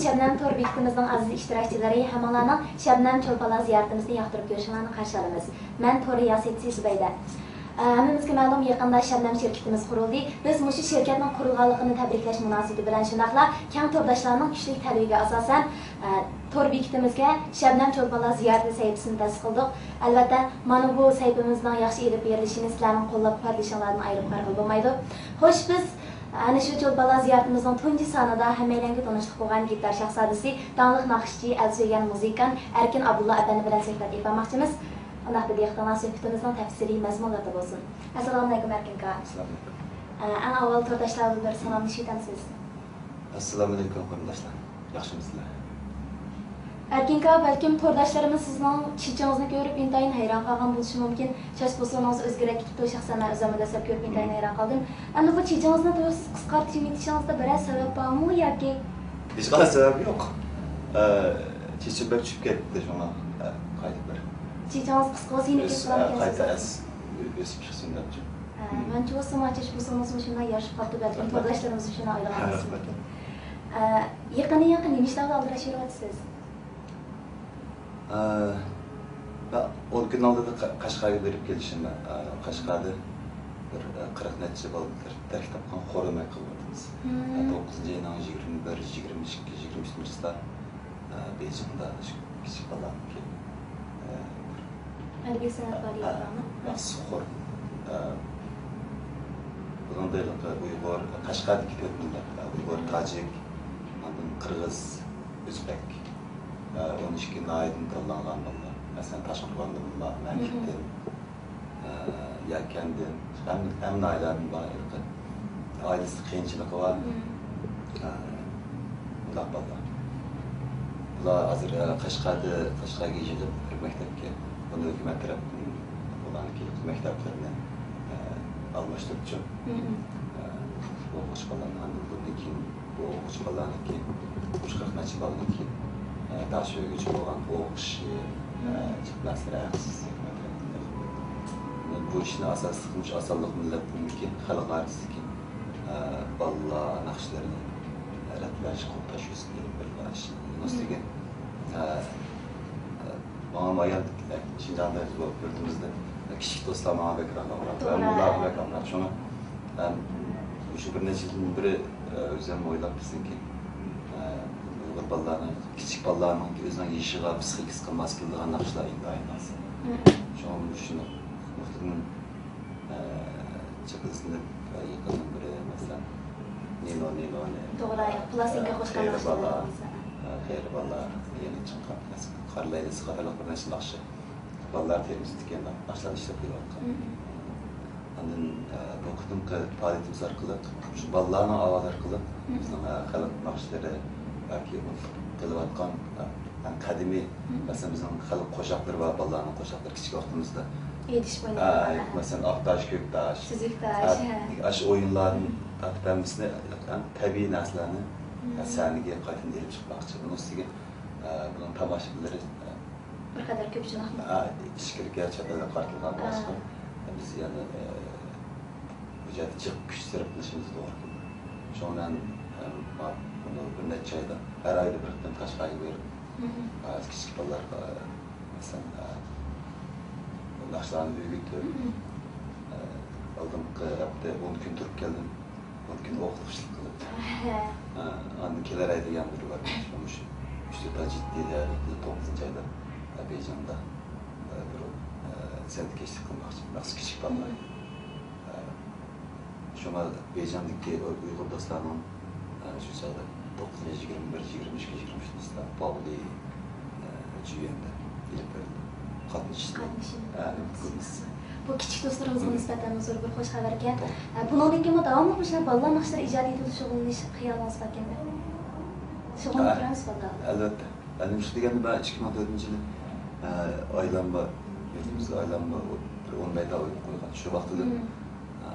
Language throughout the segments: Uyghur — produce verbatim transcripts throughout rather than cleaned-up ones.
شەبنەم تور بېكىتىمىزنىڭ ئەزىز ئىشتىراكچىلىرى، ھەممىڭلارنىڭ شەبنەم چولپانلار زىيارىتىمىزنى ياقتۇرۇپ كۆرۈشۈڭلارنى قارشى ئالىمىز. مەن تور رىياسەتچىسى زۇبەيدە. ئە، ھەممىمىزگە مەلۇم، يېقىندا شەبنەم شىركىتىمىز قۇرۇلدى. بىز مۇشۇ شىركەتنىڭ قۇرۇلغانلىقىنى تەبرىكلەش مۇناسىۋىتى بىلەن، شۇنداقلا كەڭ تورداشلارنىڭ كۈچلۈك تەلىپىگە ئاساسەن، ئە، تور بېكىتىمىزگە شەبنەم چولپانلار زىيارىتى سەھىپىسىنى تەسىس قىلدۇق. ئەلۋەتتە، مانا بۇ سەھىپىمىزنىڭ ياخشى ئېلىپ بېرىلىشىنى سىلەرنىڭ قوللاپ قۇۋۋەتلىشىڭلاردىن ئايرىپ قارىغىلى بولمايدۇ. خوش، بىز ئەنە شۇ چولپانلار زىيارىتىمىزنىڭ تۇنجى سانىدا ھەممەيلەنگە تونۇشلۇق بولغان گىتار شاھزادىسى، داڭلىق ناخشىچى، ئەل سۆيگەن مۇزىكانت ئەركىن ئابدۇللا ئەپەندى بىلەن سۆھبەت ئېلىپ بارماقچىمىز. ئۇنداقتا دىققىتىڭلار سۆھبىتىمىزنىڭ تەپسىلىي مەزمۇنلىرىدا بولسۇن. ئەسسالامۇئەلەيكۇم، ئەركىن ئاكا. ئەسسالامۇئەلەيكۇم. ئە، ئەڭ ئاۋۋال تورداشلار بىلەن بىر سالاملىشىۋېتەمسىز؟ ئەسسالامۇئەلەيكۇم، قېرىنداشلار. ياخشىمۇسىلەر؟ ئەركىن ئاكا، بەلكىم تورداشلىرىمىز سىزنىڭ چېچىڭىزنى كۆرۈپ ئىنتايىن ھەيران قالغان بولۇشى مۇمكىن. چاچ پوسۇڭىز ئۆزگىرىپ كېتىپتۇ، شەخسەن مەن ئۆزۈممۇ دەسلەپ كۆرۈپ ئىنتايىن ھەيران قالدىم. ئەمدى بۇ چېچىڭىزنى تۇيۇقسىز قىسقارتىۋېتىشىڭىزدا بىرەر سەۋەب بارمۇ ياكى؟ ھېچقانداق سەۋەب يوق. ئە، چېچىم بەك چۈشۈپ كەتتى، شۇڭا، ئە، قايتا بىر چېچىڭىز قىسقا بولسا يەنە ئۆس-، كېسىپ ئە، قالامكەنسىز؟ قايتا ئەس-، ئۆ-، ئۆسۈپ چىقسۇن دەپچۇ. ئە، مەنچە بولسا ما چاچ پوسىڭىزمۇ شۇنداق يارىشىپ قاپتۇ، بەلكىم تورداشلىرىمىزمۇ شۇنداق ئويلىغان بولسا مۇمكىن. ئە، يېقىندىن يېقىن نېمە ئىشلار بىلەن ئالدىراش يۈرۈۋاتىسىز؟ ئە، بە-، ئون كۈن ئالدىدا قە-، قەشقەرگە بېرىپ كېلىشىم. ئە، قەشقەردە بىر، ئە، قىرىق نەچچە بالا تەر-، تەركىب تاپقان خور ئەمەك قىلىۋاتىمىز. ئە، توققۇزىنچى ئاينىڭ يىگىرمە بىر، يىگىرمە ئىككى، يىگىرمە ئۈچىنچىسىدا، ئە، بېيجىڭدا شۇ كىچىك بالىلارنىڭكى، ئە، بىر ئەدەبىي سەنئەت پائالىيىتى بارمۇ؟ مەخسۇس خور. ئە، بۇنىڭدا ھېلىقى ئۇيغۇر، قەشقەردىكى تۆت مىللەت، ئە، ئۇيغۇر، تاجىك، ئاندىن قىرغىز، ئۆزبەك. ئە، ئون ئىككى ناھىيەدىن تاللانغان بالىلار. مەسىلەن، تاشقى قورغاندىن بار، مەملىكتىن، ئە، يەكەندىن، ھەم-، ھەممە ناھىيەلەردىن بار ھېلىقى. ئائىلىسىدە قىيىنچىلىقى بار. ئە، بۇنداق بالىلار. بۇلار ھازىر، ئە، قەشقەردە، قەشقەرگە يىغىپ بىر مەكتەپكە، بۇنى ھۆكۈمەت تەرەپتىن بۇلارنىڭكى مەكتەپلىرىنى، ئە، ئالماشتۇرۇپچۇ. ئە، ئوقۇغۇچى بالىلارنى، ئاندىن بۇندىن كېيىن بۇ ئوقۇغۇچى بالىلارنىڭكى، مۇشۇ قىرىق نەچچە بالىنىڭكى، ئە، داشۆگىچە بولغان ئوقۇشى، ئە، جىق نەرسىلەر ھەقسىز ھۆكۈمەت تەرەپتىن. بۇ ئىشنى ئاساسلىق، مۇشۇ ئاسانلىق مىللەتنىڭكى خەلق ئارىسىدىكى، ئە، بالىلار ناخشىلىرىنى، ئە، رەتلەش، قوغداش يۈزىسىدىن ئېلىپ بېرىلغان ئىش. ئۇنىڭ ئۈستىگە، ئە، ئە، ماڭا ئايان، شىنجاڭدا، بۇ يۇرتىمىزدا كىچىك دوستلار ماڭا بەك ئامراق، توغرا. مۇللارغا بەك ئامراق. شۇڭا مەن شۇ بىر نەچچە يىلدىن بېرى، ئە، ئۆزۈم ئويلاپ بىزنىڭكى، ئە، ئۇيغۇر بالىلارنىڭ، كىچىك بالىلارنىڭ ئۆزىنىڭ يېشىغا، پسىخىكىسىغا ماس كېلىدىغان ناخشىلار ئىنتايىن ئاز. شۇڭا مۇشۇ نۇقتىدىن، ئە، جىق ئىزدىنىپ، ئە، يېقىندىن بېرى، مەسىلەن، نىنو، نىنونى، توغرا، پلاستىنكا ئە، قوشقان قېرى ناخشىلار بالا، بولسا. ئە، قېرى بالا، يېڭى چىققان، مەسىلەن، قار لەيلىسى قاتارلىق بىر نەچچە ناخشا. بالىلار تېمىسىدىكى ناخشىلارنى ئىشلەپ كېلىۋاتقان. ئاندىن، ئە، بۇ قېتىمقى پائالىيىتىمىز ئارقىلىق، شۇ بالىلارنىڭ ئاۋازى ئارقىلىق بىزنىڭ، ئە، خەلق ناخشىلىرى ياكى بۇ قېلىۋاتقان، ئە، ئەڭ قەدىمىي، مەسىلەن، بىزنىڭ خەلق قوشاقلىرى بار، بالىلارنىڭ قوشاقلىرى كىچىك ۋاقتىمىزدا. ئېيتىشىپ ئە، ئوينايدىغان. مەسىلەن، ئاق تاش، كۆك تاش، سۈزۈك تاش، ئە، ھە. ئاشۇ ئويۇنلاردىن تارتىپ ھەممىسىنى ئەڭ تەبىئىي نەرسىلەرنى، ئە، سەھنىگە قايتىدىن ئېلىپ چىقماقچى. بۇنىڭ ئۈستىگە، ئە، بۇنىڭ تاماشىبىنلىرى، ئە، بىر قەدەر كۆپ شۇنداقمۇ؟ ئە، ئىچكىرىكى چەت ئەلگە قارىتىلغان بولغاچقا، بىز يەنە، ئە، بۇ جەھەتتە جىق كۈچ سەرپ قىلىشىمىز توغرا كېلىدۇ. شۇڭا مەن، ئە، بۇنى بىر نەچچە ئايدا، ھەر ئايدا بىر قېتىم قەشقەرگە بېرىپ، ئە، كىچىك بالىلارغا، مەسىلەن، ئە، ناخشىلارنى ئۆگىتىپ، ئە، ئالدىنقى ھەپتە ئون كۈن تۇرۇپ كەلدىم. ئون كۈن ئوقۇتقۇچىلىق قىلىپ. ھە. ئە، ئاندىن كېلەر ئايدا يەنە بىر بار. مۇشۇ ئۈچ تۆت ئاي جىددىي تەييارلىق قىلىپ، توققۇزىنچى ئايدا، ئە، بېيجىڭدا، ئە، بىر، ئە، سەھنىكەشلىك قىلماقچى. مەخسۇس كىچىك بالىلار. ئە، شۇڭا بېيجىڭدىكى ئۇيغۇر دوستلارنىڭ، ئە، شۇ چاغدا توققۇزىنچى، يىگىرمە بىر، يىگىرمە ئىككى، يىگىرمە ئۈچىنچى سىنىپتا پاۋلى، ئە، جۈيۈەندە ئېلىپ بېرىلدى. قاتنىشىشنى، قاتنىشىشنى ئە، ئۈمىد قىلىمىز. بۇ كىچىك دوستلىرىمىزغا نىسبەتەن زور بىر خۇش خەۋەركەن. توغرا. ئە، بۇنىڭدىن كېيىنمۇ داۋاملىق مۇشۇنداق بالىلار ناخشىلىرى ئىجادىيىتىدە شۇغۇللىنىش خىيالىڭىز باركەن؟ شۇغۇللىنىپ ئە، تۇرىمىز بالىلار. ئەلۋەتتە. ئەنە مۇشۇ دېگەندە مەن ئىككى مىڭ تۆتىنچى يىلى، ئە، ئايلانما، يۇرتىمىزدا ئايلانما بىر ئون بەيت ئويناپ قويغان. شۇ ۋاقتىدىن، ئە،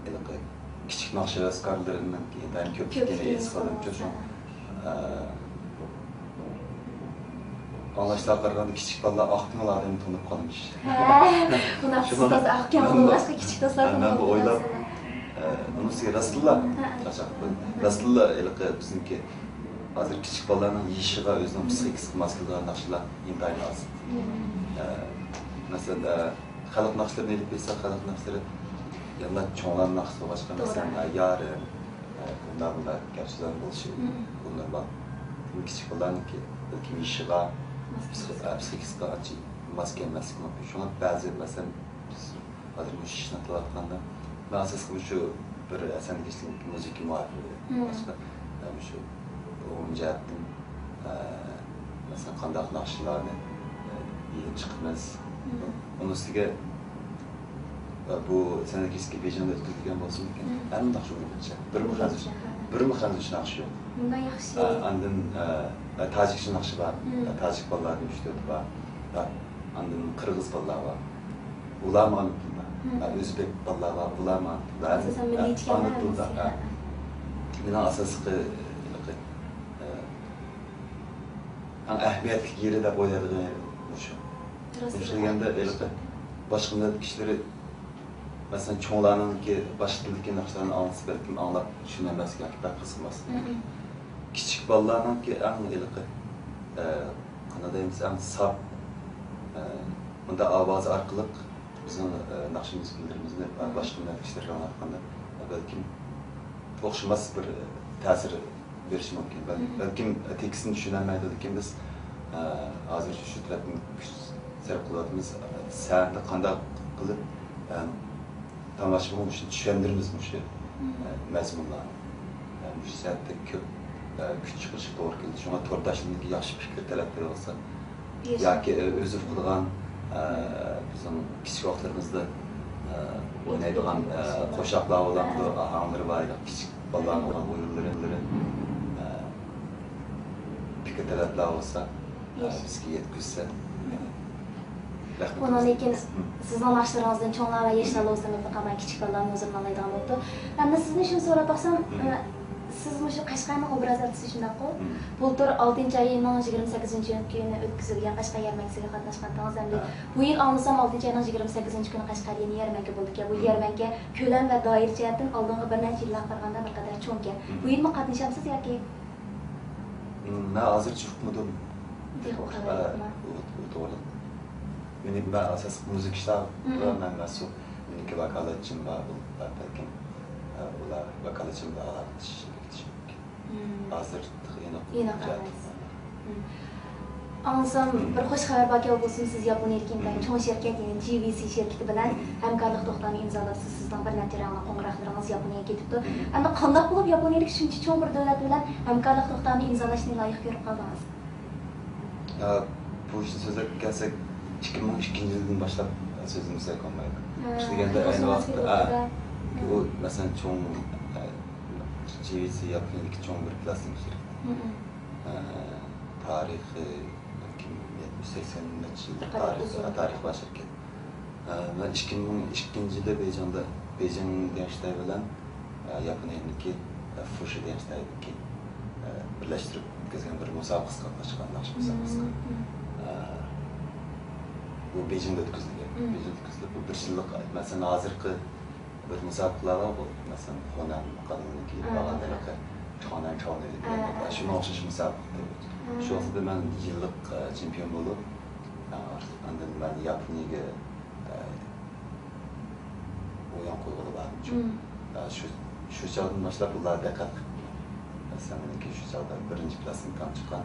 ھېلىقى كىچىك ناخشا ھەۋەسكارلىرىنىڭ ئىنتايىن كۆپلۈكىنى ھېس قىلدىم. شۇ، ئە، ئاڭلاشلارغا قارىغاندا كىچىك بالىلار ئاق كۆڭۈل ئادەمنى تونۇپ قالىمىش. ھە، بۇنداق شۇڭا ئۇستاز ئاق كۆڭۈل مەن بولغاچقا كىچىك دوستلار مەن تونۇپ بۇ ئويلاپ، قالىدۇ. ئە، ئۇنىڭ ئۈستىگە راستلا، مم. چاقچاق، راستلا ھېلىقى بىزنىڭكى ھازىر كىچىك بالىلارنىڭ يېشىغا، ئۆزىنىڭ پسىخىكىسىغا ماس كېلىدىغان ناخشىلار ئىنتايىن ئاز. ئە، مەسىلەن، ئە، خەلق ناخشىلىرىنى ئېلىپ بەرسەك، خەلق ناخشىلىرى يەنە چوڭلارنىڭ ناخشىسى بولغاچقا، مەسىلەن، ئە، يارىم، ئە، بۇنداق، بۇنداق گەپ سۆزلەرنىڭ بولۇشى بۇ نورمال. لېكىن كىچىك بالىلارنىڭكى بەلكىم يېشىغا، پسىخ-، ئە، پسىخىكىسىغا ئانچە ماس كەلمەسلىكى مۇمكىن. شۇڭا بەزى، مەسىلەن، بىز ھازىر مۇشۇ ئىشنى قىلىۋاتقاندا، مەن ئاساسلىقى مۇشۇ بىر سەھنىگە چىقىپ مۇزىكا مۇھەببىتى باشقا، مەن مۇشۇ ئومۇمىي جەھەتتىن، ئە، مەسىلەن، قانداق ناخشىلارنى، ئە، ئېلىپ چىقىمىز. ئۇنىڭ ئۈستىگە، ئە، بۇ سەھنە كېچىسى بېيجىڭدا ئۆتكۈزۈلگەن بولسىمۇكىن؟ ھەممە ناخشا ئۇيغۇرچە. بىرمۇ خەنزۇچە، بىرمۇ خەنزۇچە ناخشا يوق. ئە، ئاندىن، ئە، تاجىكچە ناخشا بار. تاجىك بالىلاردىن ئۈچ تۆتى بار. ئاندىن قىرغىز بالىلار بار. ئۇلارمۇ ئانا تىلدا. ئۆزبېك بالىلار بار، ئۇلارمۇ ئانا تىلدا. ئاساسەن مىللىيچە ئانا تىلدا. مېنىڭ ئاساسلىقى، ئە، ئەڭ ئەھمىيەتلىك يېرى دەپ ئويلايدىغىنىم مۇشۇ. مۇشۇ دېگەندە، ھېلىقى باشقا مىللەت كىشىلىرى، مەسىلەن، چوڭلارنىڭكى باشقا تىلدىكى ناخشىلارنى ئاڭلىسا، بەلكىم ئاڭلاپ چۈشىنەلمەسلىكى ياكى بەك قىزىقماسلىقى. كىچىك بالىلارنىڭكى ئەڭ ھېلىقى، ئە، قانداق دەيمىز، ئەڭ ساپ، ئە، مۇنداق ئاۋازى ئارقىلىق بىزنىڭ، ئە، ناخشا مۇزىكىلىرىمىزنى، ئە، باشقا مىللەت كىشىلەرگە ئاڭلاتقاندا، بەلكىم ئوخشىماس بىر، ئە، تەسىر بېرىشى مۇمكىن. بەل-، بەلكىم تېكىستنى چۈشىنەلمەيدۇ، لېكىن بىز، ئە، ھازىر شۇ تەرەپتىن كۈچ سەرپ قىلىۋاتىمىز. سەھنىدە قانداق قىلىپ، ئە، تاماشىبىنغا مۇشۇنى چۈشەندۈرىمىز، مۇشۇ، ئە، مەزمۇنلارنى. ئە، مۇشۇ سەھنىدە كۆپ، ئە، كۈچ چىقىرىشقا توغرا كېلىدۇ. شۇڭا تورداشلىرىمىزنىڭكى ياخشى پىكىر تەلەپلىرى بولسا، ياكى، ئە، ئۆزى ئۇقىدىغان، ئە، بىزنىڭ كىچىك ۋاقىتلىرىمىزدا، ئە، ئوينايدىغان، ئە، قوشاقلار بولامدۇ، ئاھاڭلىرى بار، ياكى كىچىك بالىلارنىڭ ئويۇنلىرى، ئە، پىكىر تەلەپلەر بولسا، ئە، بىزگە يەتكۈزسە. رەھمىتىمىز. بۇنىڭدىن كېيىن سىزنىڭ ناخشىلىرىڭىزدىن چوڭلار ۋە ياشلار بولسا مۇتلەقا مەن كىچىك بالىلارنىڭ ھۇزۇرىنى ئالايدىغان بولۇپتۇ. ئەمدى سىزدىن شۇنى سوراپ باقسام، ئە، سىز مۇشۇ قەشقەرنىڭ ئوبراز ئارتىسى شۇنداققۇ؟ بۇلتۇر ئالتىنچى ئاينىڭ يىگىرمە سەككىزىنچى كۈنى ئۆتكۈزۈلگەن قەشقەر يەرمەنكىسىگە قاتناشقانتىڭىز ھەمدە بۇ يىل ئاڭلىسام ئالتىنچى ئاينىڭ يىگىرمە سەككىزىنچى كۈنى قەشقەردە يەنە يەرمەنكە بولىدىكەن. بۇ يەرمەنكە كۆلەم ۋە دائىرە جەھەتتىن ئالدىنقى بىر نەچچە يىللارغا قارىغاندا بىر قەدەر چوڭكەن. بۇ يىلمۇ قاتنىشامسىز ياكى؟ مەن ھازىرچە ئۇقمىدىم. تېخى ئۇقالمىدىڭىزمۇ؟ ئۇ، ئۇ توغرىلىق. مېنى، مەن ئاساسلىق مۇزىكا ئىشلار بىلەن مەن مەسئۇل. مېنىڭكى ۋاكالەتچىم بار، بۇ، بەلكىم، ئۇلار ۋاكالەتچىم بىلەن ئالاقىلىشىشى مۇمكىن. ھازىر تېخى ئېنىق ئېنىق ئەمەس. ئاڭلىسام، بىر خۇش خەۋەر باركەن، ئۇ بولسىمۇ سىز ياپونىيەدىكى ئىنتايىن چوڭ شىركەت، يەنى جى ۋى سى شىركىتى بىلەن ھەمكارلىق توختامى ئىمزالاپسىز. سىزنىڭ بىر نەچچە رەڭلىك قوڭغۇراقلىرىڭىز ياپونىيەگە كېتىپتۇ. ئەمدى قانداق بولۇپ ياپونىيەدىكى شۇنچە چوڭ بىر دۆلەت بىلەن ھەمكارلىق توختامى ئىمزالاشنى لايىق كۆرۈپ قالدىڭىز؟ ئە، بۇ ئىشنى سۆزلەپ كەلسەك، ئىككى مىڭ ئىككىنچى يىلدىن باشلاپ سۆزلىمىسەك بولمايدۇ. ھە، شۇ دېگەندە ئەينى ۋاقىتتا، ھە، ئۇ، مەسىلەن، چوڭ، ئە، جى ۋى سى ياپونىيەدىكى چوڭ بىر پلاستىنكا شىركىتى. ئە، تارىخى بەلكىم يەتمىش، سەكسەن نەچچە يىل تارىخى، تارىخى بار شىركەت. ئە، مەن ئىككى مىڭ ئىككىنچى يىلى بېيجىڭدا، بېيجىڭ دېگەن شتاي بىلەن، ئە، ياپونىيەنىڭكى، ئە، فۇشى دېگەن شتاينىڭكى، ئە، بىرلەشتۈرۈپ ئۆتكۈزگەن بىر مۇسابىقىسىگە قاتناشقان، ناخشا مۇسابىقىسىگە. ئە، بۇ بېيجىڭدا ئۆتكۈزۈلگەن. بېيجىڭدا ئۆتكۈزۈلۈپ، بۇ بىر يىللىق، مەسىلەن، ھازىرقى بىر مۇسابىقىلەر بار، بۇ، مەسىلەن، خۇنەن قانۇنىنىڭكى بارغان ھېلىقى خۇنەن چاۋنى دېگەن، شۇنىڭغا ئوخشاش مۇسابىقە. شۇ ۋاقىتتا مەن يىللىق، ئە، چېمپىيون بولۇپ، ئە، ئاندىن مەن ياپونىيەگە، ئە، ئويۇن قويغىلى باردىم. ئە، شۇ، شۇ چاغدىن باشلاپ ئۇلار دىققەت قىلىپ، مەسىلەن، مېنىڭكى شۇ چاغدا بىرىنچى پلاستىنكام چىققان.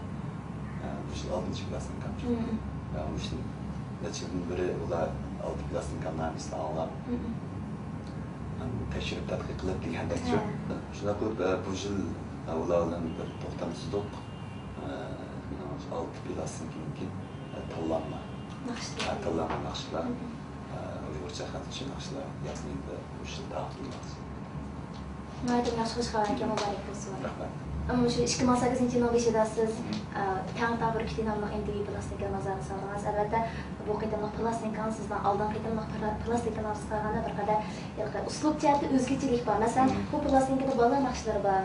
ئە، بۇ يىل ئالتىنچى پلاستىنكام چىقتى. ئە، مۇشۇ نەچچە يىلدىن بېرى ئۇلار ئالتە پلاستىنكامنى ھەممىسىنى ئاڭلاپ، تەكشۈرۈپ تەتقىق قىلىپ دېگەندەك شۇ. شۇنداق قىلىپ، ئە، بۇ يىل، ئە، ئۇلار بىلەن بىر توختام تۇتتۇق. ئە، مېنىڭ ئالتە پلاستىنكىمنىڭكى، ئە، تاللانما. ئە، تاللانما ناخشىلار. ئە، ئۇيغۇرچە خەنزۇچە ناخشىلار ياپونىيەدە بۇ يىل تارقىتىلماقچى. ناھايىتى ياخشى خۇش خەۋەركەن، مۇبارەك بولسۇن. رەھمەت. ئەمما شۇ ئىككى مىڭ سەككىزىنچى يىلنىڭ بېشىدا سىز، ئە، تەڭ تابۇر كۈتى ناملىق ئېم تى ۋى پلاستىنكىنى بازارغا سالدىڭىز. ئەلۋەتتە، بۇ قېتىملىق پلاستىنكىڭىز سىزنىڭ ئالدىنقى قېتىملىق پلا-، پلاستىنكىلىرىڭىزغا قارىغاندا بىر قەدەر ھېلىقى ئۇسلۇب جەھەتتە ئۆزگىچىلىك بار. مەسىلەن، بۇ پلاستىنكىدا بالىلار ناخشىلىرى بار.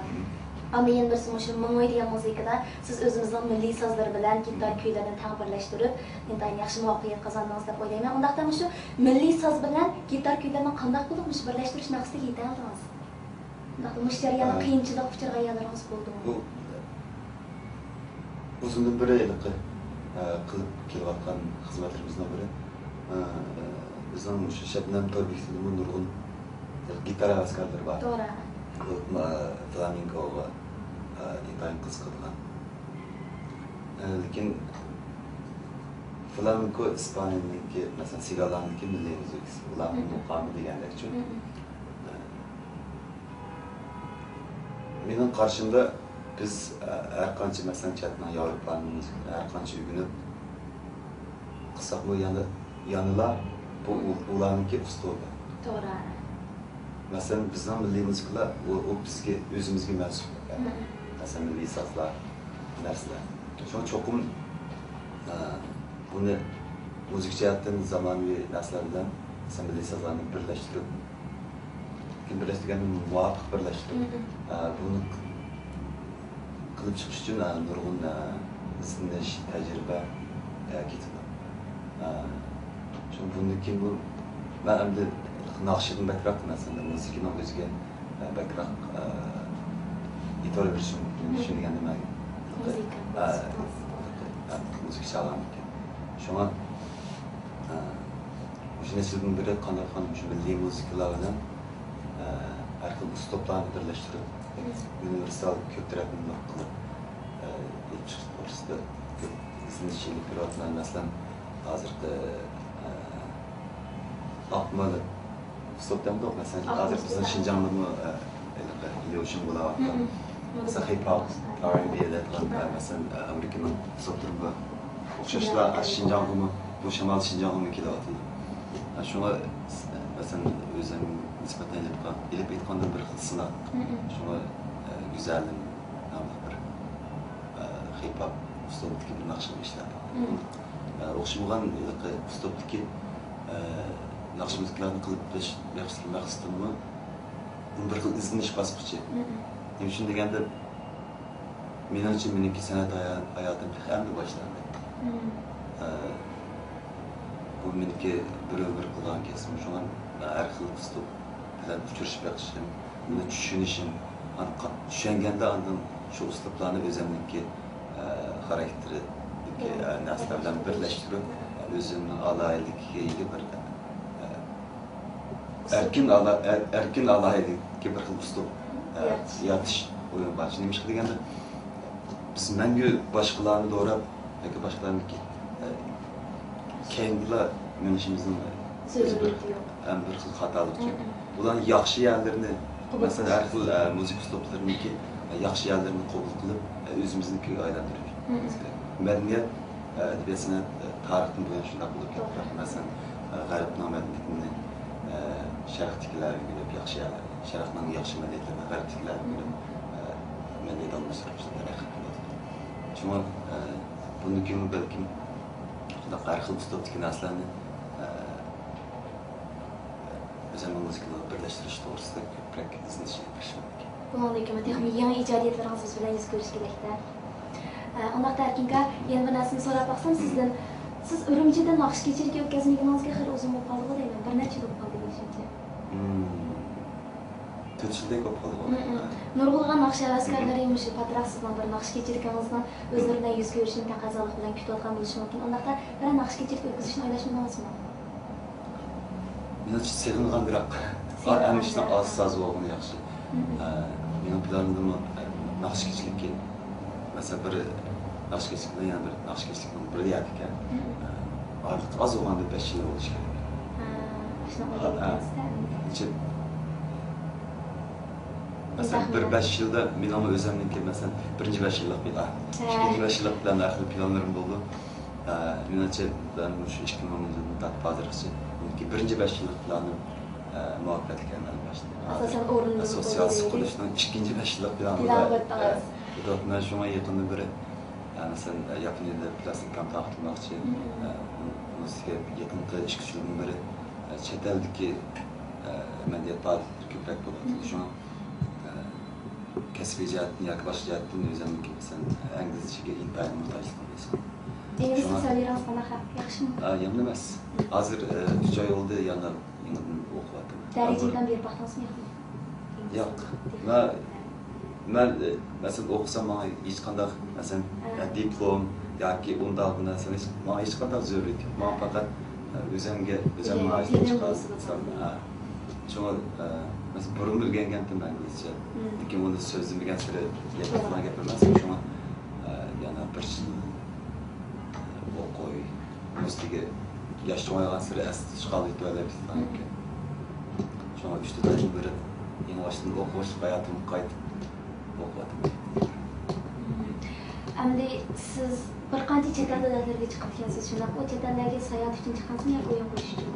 ئاندىن يەنە بىرسى مۇشۇ مىڭ ۋېي دېگەن مۇزىكىدا سىز ئۆزىمىزنىڭ مىللىي سازلىرى بىلەن گىتار كۈيلىرىنى تەڭ بىرلەشتۈرۈپ، ئىنتايىن ياخشى مۇۋەپپەقىيەت قازاندىڭىز دەپ ئويلايمەن. ئۇنداقتا مۇشۇ مىللىي ساز بىلەن گىتار كۈيلىرىنى قانداق بولۇپ مۇشۇ بىرلەشتۈرۈش ناخشىسىگە يېتەلدىڭىز؟ ئۇنداقتا مۇشۇ جەرياندا قىيىنچىلىققا ئۇچرىغان يەرلىرىڭىز بولدىمۇ؟ بۇ، ئۇزۇندىن بېرى ھېلىقى، ئە، قىلىپ كېلىۋاتقان خىزمەتلىرىمىزنىڭ بىرى. ئە، بىزنىڭ مۇشۇ شەبنەم تور بېكىتىدىمۇ نۇرغۇن گىتار ھەۋەسكارلىرى بار. توغرا. بولۇپمۇ، ئە، فلامېنكوغا، ئە، ئىنتايىن قىزىقىدىغان. ئە، لېكىن فلامېنكو ئىسپانىيەنىڭكى، مەسىلەن، سىگالانىڭكى مىللىي مۇزىكىسى، ئۇلارنىڭ مۇقامى دېگەندەكچۇ. مېنىڭ قارىشىمدا، بىز، ئە، ھەر قانچە، مەسىلەن، چەتنىڭ، ياۋروپانىڭ مۇزىكىسىنى ھەر قانچە ئۆگىنىپ قىلساقمۇ، يەنە، يەنىلا بۇ ئۇ-، ئۇلارنىڭكى ئۇسلۇبى. توغرا. مەسىلەن، بىزنىڭ مىللىي مۇزىكىلار، ئۇ، ئۇ بىزگە، ئۆزىمىزگە مەنسۇپ. مەسىلەن، مىللىي سازلار، نەرسىلەر. شۇڭا چوقۇم، ئە، بۇنى مۇزىكا جەھەتتىن زامانىۋى نەرسىلەر بىلەن، مەسىلەن، مىللىي سازلارنى بىرلەشتۈرۈپ، لېكىن بىرلەشتۈرگەندە مۇۋاپىق بىرلەشتۈرۈپ، ئە، بۇنى قىلىپ چىقىش ئۈچۈن، ئە، نۇرغۇن، ئە، ئىزدىنىش، تەجرىبە، ئە، كېتىدۇ. ئە، شۇ بۇندىن كېيىن بۇ، مەن ئەمدى ناخشىدىن بەكرەك، مەسىلەن، مۇزىكىنىڭ ئۆزىگە، ئە، بەكرەك، ئە، ئېتىبار بېرىشىم، چۈشىنىگەندە مەن مۇزىكا، ئە، مۇزىكا. ئە، مۇزىكا چالغان ئىكەن. شۇڭا، ئە، مۇشۇ نەچچە يىلدىن بېرى قانداق قىلغان مۇشۇ مىللىي مۇزىكىلار بىلەن، ئە، ھەر خىل ئۇسلۇبلارنى بىرلەشتۈرۈپ، ئۇنىۋېرسال كۆپ تەرەپلىمىلىك قىلىپ، ئە، ئېلىپ چىقىش توغرىسىدا كۆپ ئىزدىنىش ئېلىپ بېرىۋاتىمەن. مەسىلەن، ھازىرقى، ئە، ئاقمىل ئۇسلۇب دەمدۇق. مەسىلەن، ھازىر بىزنىڭ شىنجاڭدىمۇ، ئە، ھېلىقى ليۇشىڭ بولاۋاتقان. مەسىلەن، خىپ ھاپ، ئار ئېن بى دەيدىغان، ئە، مەسىلەن، ئە، ئامېرىكىنىڭ ئۇسلۇبلىرى بار. ئوخشاشلا، ئە، شىنجاڭغىمۇ، بۇ شامال شىنجاڭغىمۇ كېلىۋاتىدۇ. ئە، شۇڭا، ئە، مەسىلەن، ئۆزۈم نىسبەتەن ئېلىپ، ئېلىپ ئېيتقاندا بىر خىل سىناق. شۇڭا، ئە، گۈزەلىم ناملىق بىر، ئە، خىپ ھاپ ئۇسلۇبىدىكى بىر ناخشىنى ئىشلەپ. ئە، ئوخشىمىغان ھېلىقى ئۇسلۇبتىكى، ئە، ناخشا مۇزىكىلارنى قىلىپ بېرىش مەقسىتىممۇ بۇ بىر خىل ئىزدىنىش باسقۇچى. نېمە ئۈچۈن دېگەندە، مېنىڭچە، مېنىڭكى سەنئەت ھايا-، ھاياتىم تېخى ئەمدى باشلاندى. ئە، بۇ مېنىڭكى بىر ئۆمۈر قىلغان كەسپىم. شۇڭا مەن ھەر خىل ئۇسلۇب بىلەن ئۇچرىشىپ بېقىشىم، ئۇنى چۈشىنىشىم، ئاندىن قا-، چۈشەنگەندە ئاندىن شۇ ئۇسلۇبلارنى ئۆزۈمنىڭكى، ئە، خاراكتېرىدىكى، ئە، نەرسىلەر بىلەن بىرلەشتۈرۈپ، ئۆزۈمنىڭ ئالاھىدىلىكىگە ئىگە بىر، ئە، ئەركىن ئالا-، ئەر-، ئەركىن ئالاھىدىلىككە بىر خىل ئۇسلۇب، ئە، يارىتىش. يارىتىش ئويۇم بار. نېمىشقا دېگەندە، بىز مەڭگۈ باشقىلارنى دوراپ ياكى باشقىلارنىڭكى، ئە، كەينىدىلا مېڭىشىمىزنىڭ ئۆزى بىر، ھەم بىر خىل خاتالىقچۇ. ئۇلارنىڭ ياخشى يەرلىرىنى، مەسىلەن، ھەر خىل، ئە، مۇزىكا ئۇسلۇبلىرىنىڭكى، ئە، ياخشى يەرلىرىنى قوبۇل قىلىپ، ئە، ئۆزىمىزنىڭكىگە ئايلاندۇرۇش. مەدەنىيەت، ئە، ئەدەبىيات، سەنئەت، ئە، تارىختىن بۇيان شۇنداق بولۇپ كەلدى. مەسىلەن، ئە، غەربنىڭ مەدەنىيىتىنى، ئە، شەرقتىكىلەر ئۆگىنىپ ياخشى يەرلەرنى، شەرقنىڭ ياخشى مەدەنىيەتلىرىنى غەربتىكىلەر ئۆگىنىپ، ئە، مەدەنىيەت ئالماشتۇرۇپ تەرەققىي قىلىۋاتىدۇ. شۇڭا، ئە، بۇندىن كېيىنمۇ بەلكىم شۇنداق ھەر خىل ئۇسلۇبتىكى نەرسىلەرنى، ئە، ئۆزەمنىڭ مۇزىكىلىرىغا بىرلەشتۈرۈش توغرىسىدا كۆپرەك ئىزدىنىش ئېلىپ بېرىشىم مۇمكىن. بۇنىڭدىن كېيىنمۇ تېخىمۇ يېڭى ئىجادىيەتلىرىڭىز بىز بىلەن يۈز كۆرۈشكۈدەكتە. ئە، ئۇنداقتا ئەركىنكا، يەنە بىر نەرسىنى سوراپ باقسام سىزدىن. سىز ئۈرۈمچىدە ناخشا كېچىلىكى ئۆتكۈزمىگىنىڭىزگە خېلى ئۇزۇن بولۇپ قالدىغۇ دەيمەن. بىر نەچچە يىل بولۇپ قالدى دېيىشىمچە. مم. تۆت يىلدەك بولۇپ قالدىغۇ. نۇرغۇنلىغان ناخشا ھەۋەسكارلىرى مۇشۇ پاتراق سىزنىڭ بىر ناخشا كېچىلىكىڭىزنىڭ ئۆزلىرى بىلەن يۈز كۆرۈشۈشىنى تەقەززالىق بىلەن كۈتۈۋاتقان بولۇشى مۇمكىن. ئۇنداقتا بىرەر ناخشا كېچىلىكى ئۆتكۈزۈشنى ئويلاشمىدىڭىزمۇ؟ مېنىڭچە سېغىنغان بىراق، ھەممە ئىشنىڭ ئاز ساز بولغىنى ياخشى. ئە، مېنىڭ پىلانىمدىمۇ، ئە، ناخشا كېچىلىكى، مەسىلەن، بىر ناخشا كېچىلىك بىلەن يەنە بىر ناخشا كېچىلىكنىڭ بىر يەردىكەن. ئە، ئارىلىق ئاز بولغاندا بەش يىل بولۇشى كېرەك. ھە، ئاشۇنداق ھە، بولغان ھە. ئىكەن. مەسىلەن، بىر بەش يىلدا مېنىڭمۇ ئۆزۈمنىڭكى، مەسىلەن، بىرىنچى بەش يىللىق پىلان، ھە. ئىككىنچى بەش يىللىق پىلان، ھەر خىل پىلانلىرىم بولىدۇ. ئە، مېنىڭچە، مەن مۇشۇ ئىككى مىڭ يىلدىن تارتىپ ھازىرغىچە بىرىنچى بەش يىللىق پىلانىم، ئە، مۇۋەپپەقىيەتلىك ئەمەلگە ئاشتى. ئاساسەن، ئورۇندىمۇ سوتسىيال قويدى. سۇقۇرۇلۇشنىڭ ئىككىنچى بەش يىللىق پىلانىدا، پىلان قويۇپ ئە، تۇرىسىز. ئە، مەن شۇڭا يېقىندىن بېرى، ئە، مەسىلەن، ئە، ياپونىيەدە پىلاستىنكامنى تارقىتماقچى. ئە، بۇنىڭ ئۈستىگە يېقىنقى ئىككى ئۈچ يىلدىن بېرى، ئە، چەت ئەلدىكى، ئە، مەدەنىيەت پائالىيەتلىرى كۆپرەك بولۇۋاتىدۇ. شۇڭا، ئە، كەسپىي جەھەتتىن ياكى باشقا جەھەتتىن ئۆزۈمنىڭكى، مەسىلەن، ئىنگلىزچىگە ئىنتايىن موھتاجلىقىم بولسا. ئىنگلىز شۇڭا سەۋىيەڭىز قانداق؟ ياخشىمۇ؟ ئا، يامان ئەمەس. ھازىر، ئە، ئۈچ ئاي بولدى، يەنە يېڭىدىن ئوقۇۋاتىمەن. دەرىجە ئېلان بېرىپ باقتىڭىزمۇ ياكى؟ ياق. مەن مەن، ئە، مەسىلەن، ئوقۇسام ماڭا ھېچقانداق، مەسىلەن، ھە. ئە، دىپلوم ياكى ئۇنداق بۇ نەرسىلەر ھېچ، ماڭا ھېچقانداق زۆرۈرىيىتى يوق. ماڭا پەقەت، ئە، ئۆزۈمگە، ئۆزۈم ئىلھام، ماڭا ئىلھام بولسا بولىدۇ. ھە. شۇڭا، ئە، مەسىلەن، بۇرۇن ئۆگەنگەنتىم ئىنگلىزچە. مم. لېكىن ئۇنى سۆزلىمىگەن سېرى گەپ قىلغان گەپ ئەمەس. شۇڭا، ئە، يەنە بىر يىل ئوقۇي. ئۈستىگە ياش چوڭايغانسېرى ئەستە چىقالمايدۇ، ئەلۋەتتە. شۇڭا ئۈچ تۆت ئايدىن بېرى يېڭىباشتىن ئوقۇش ھاياتىمغا قايتىپ ئوقۇۋاتىمەن. ئەمدى سىز بىر قانچە چەت ئەل دۆلەتلىرىگە چىقىپتىكەنسىز، شۇنداقمۇ؟ چەت ئەللەرگە ساياھەت ئۈچۈن چىققانسىزمۇ ياكى ئويۇن قويۇش ئۈچۈن؟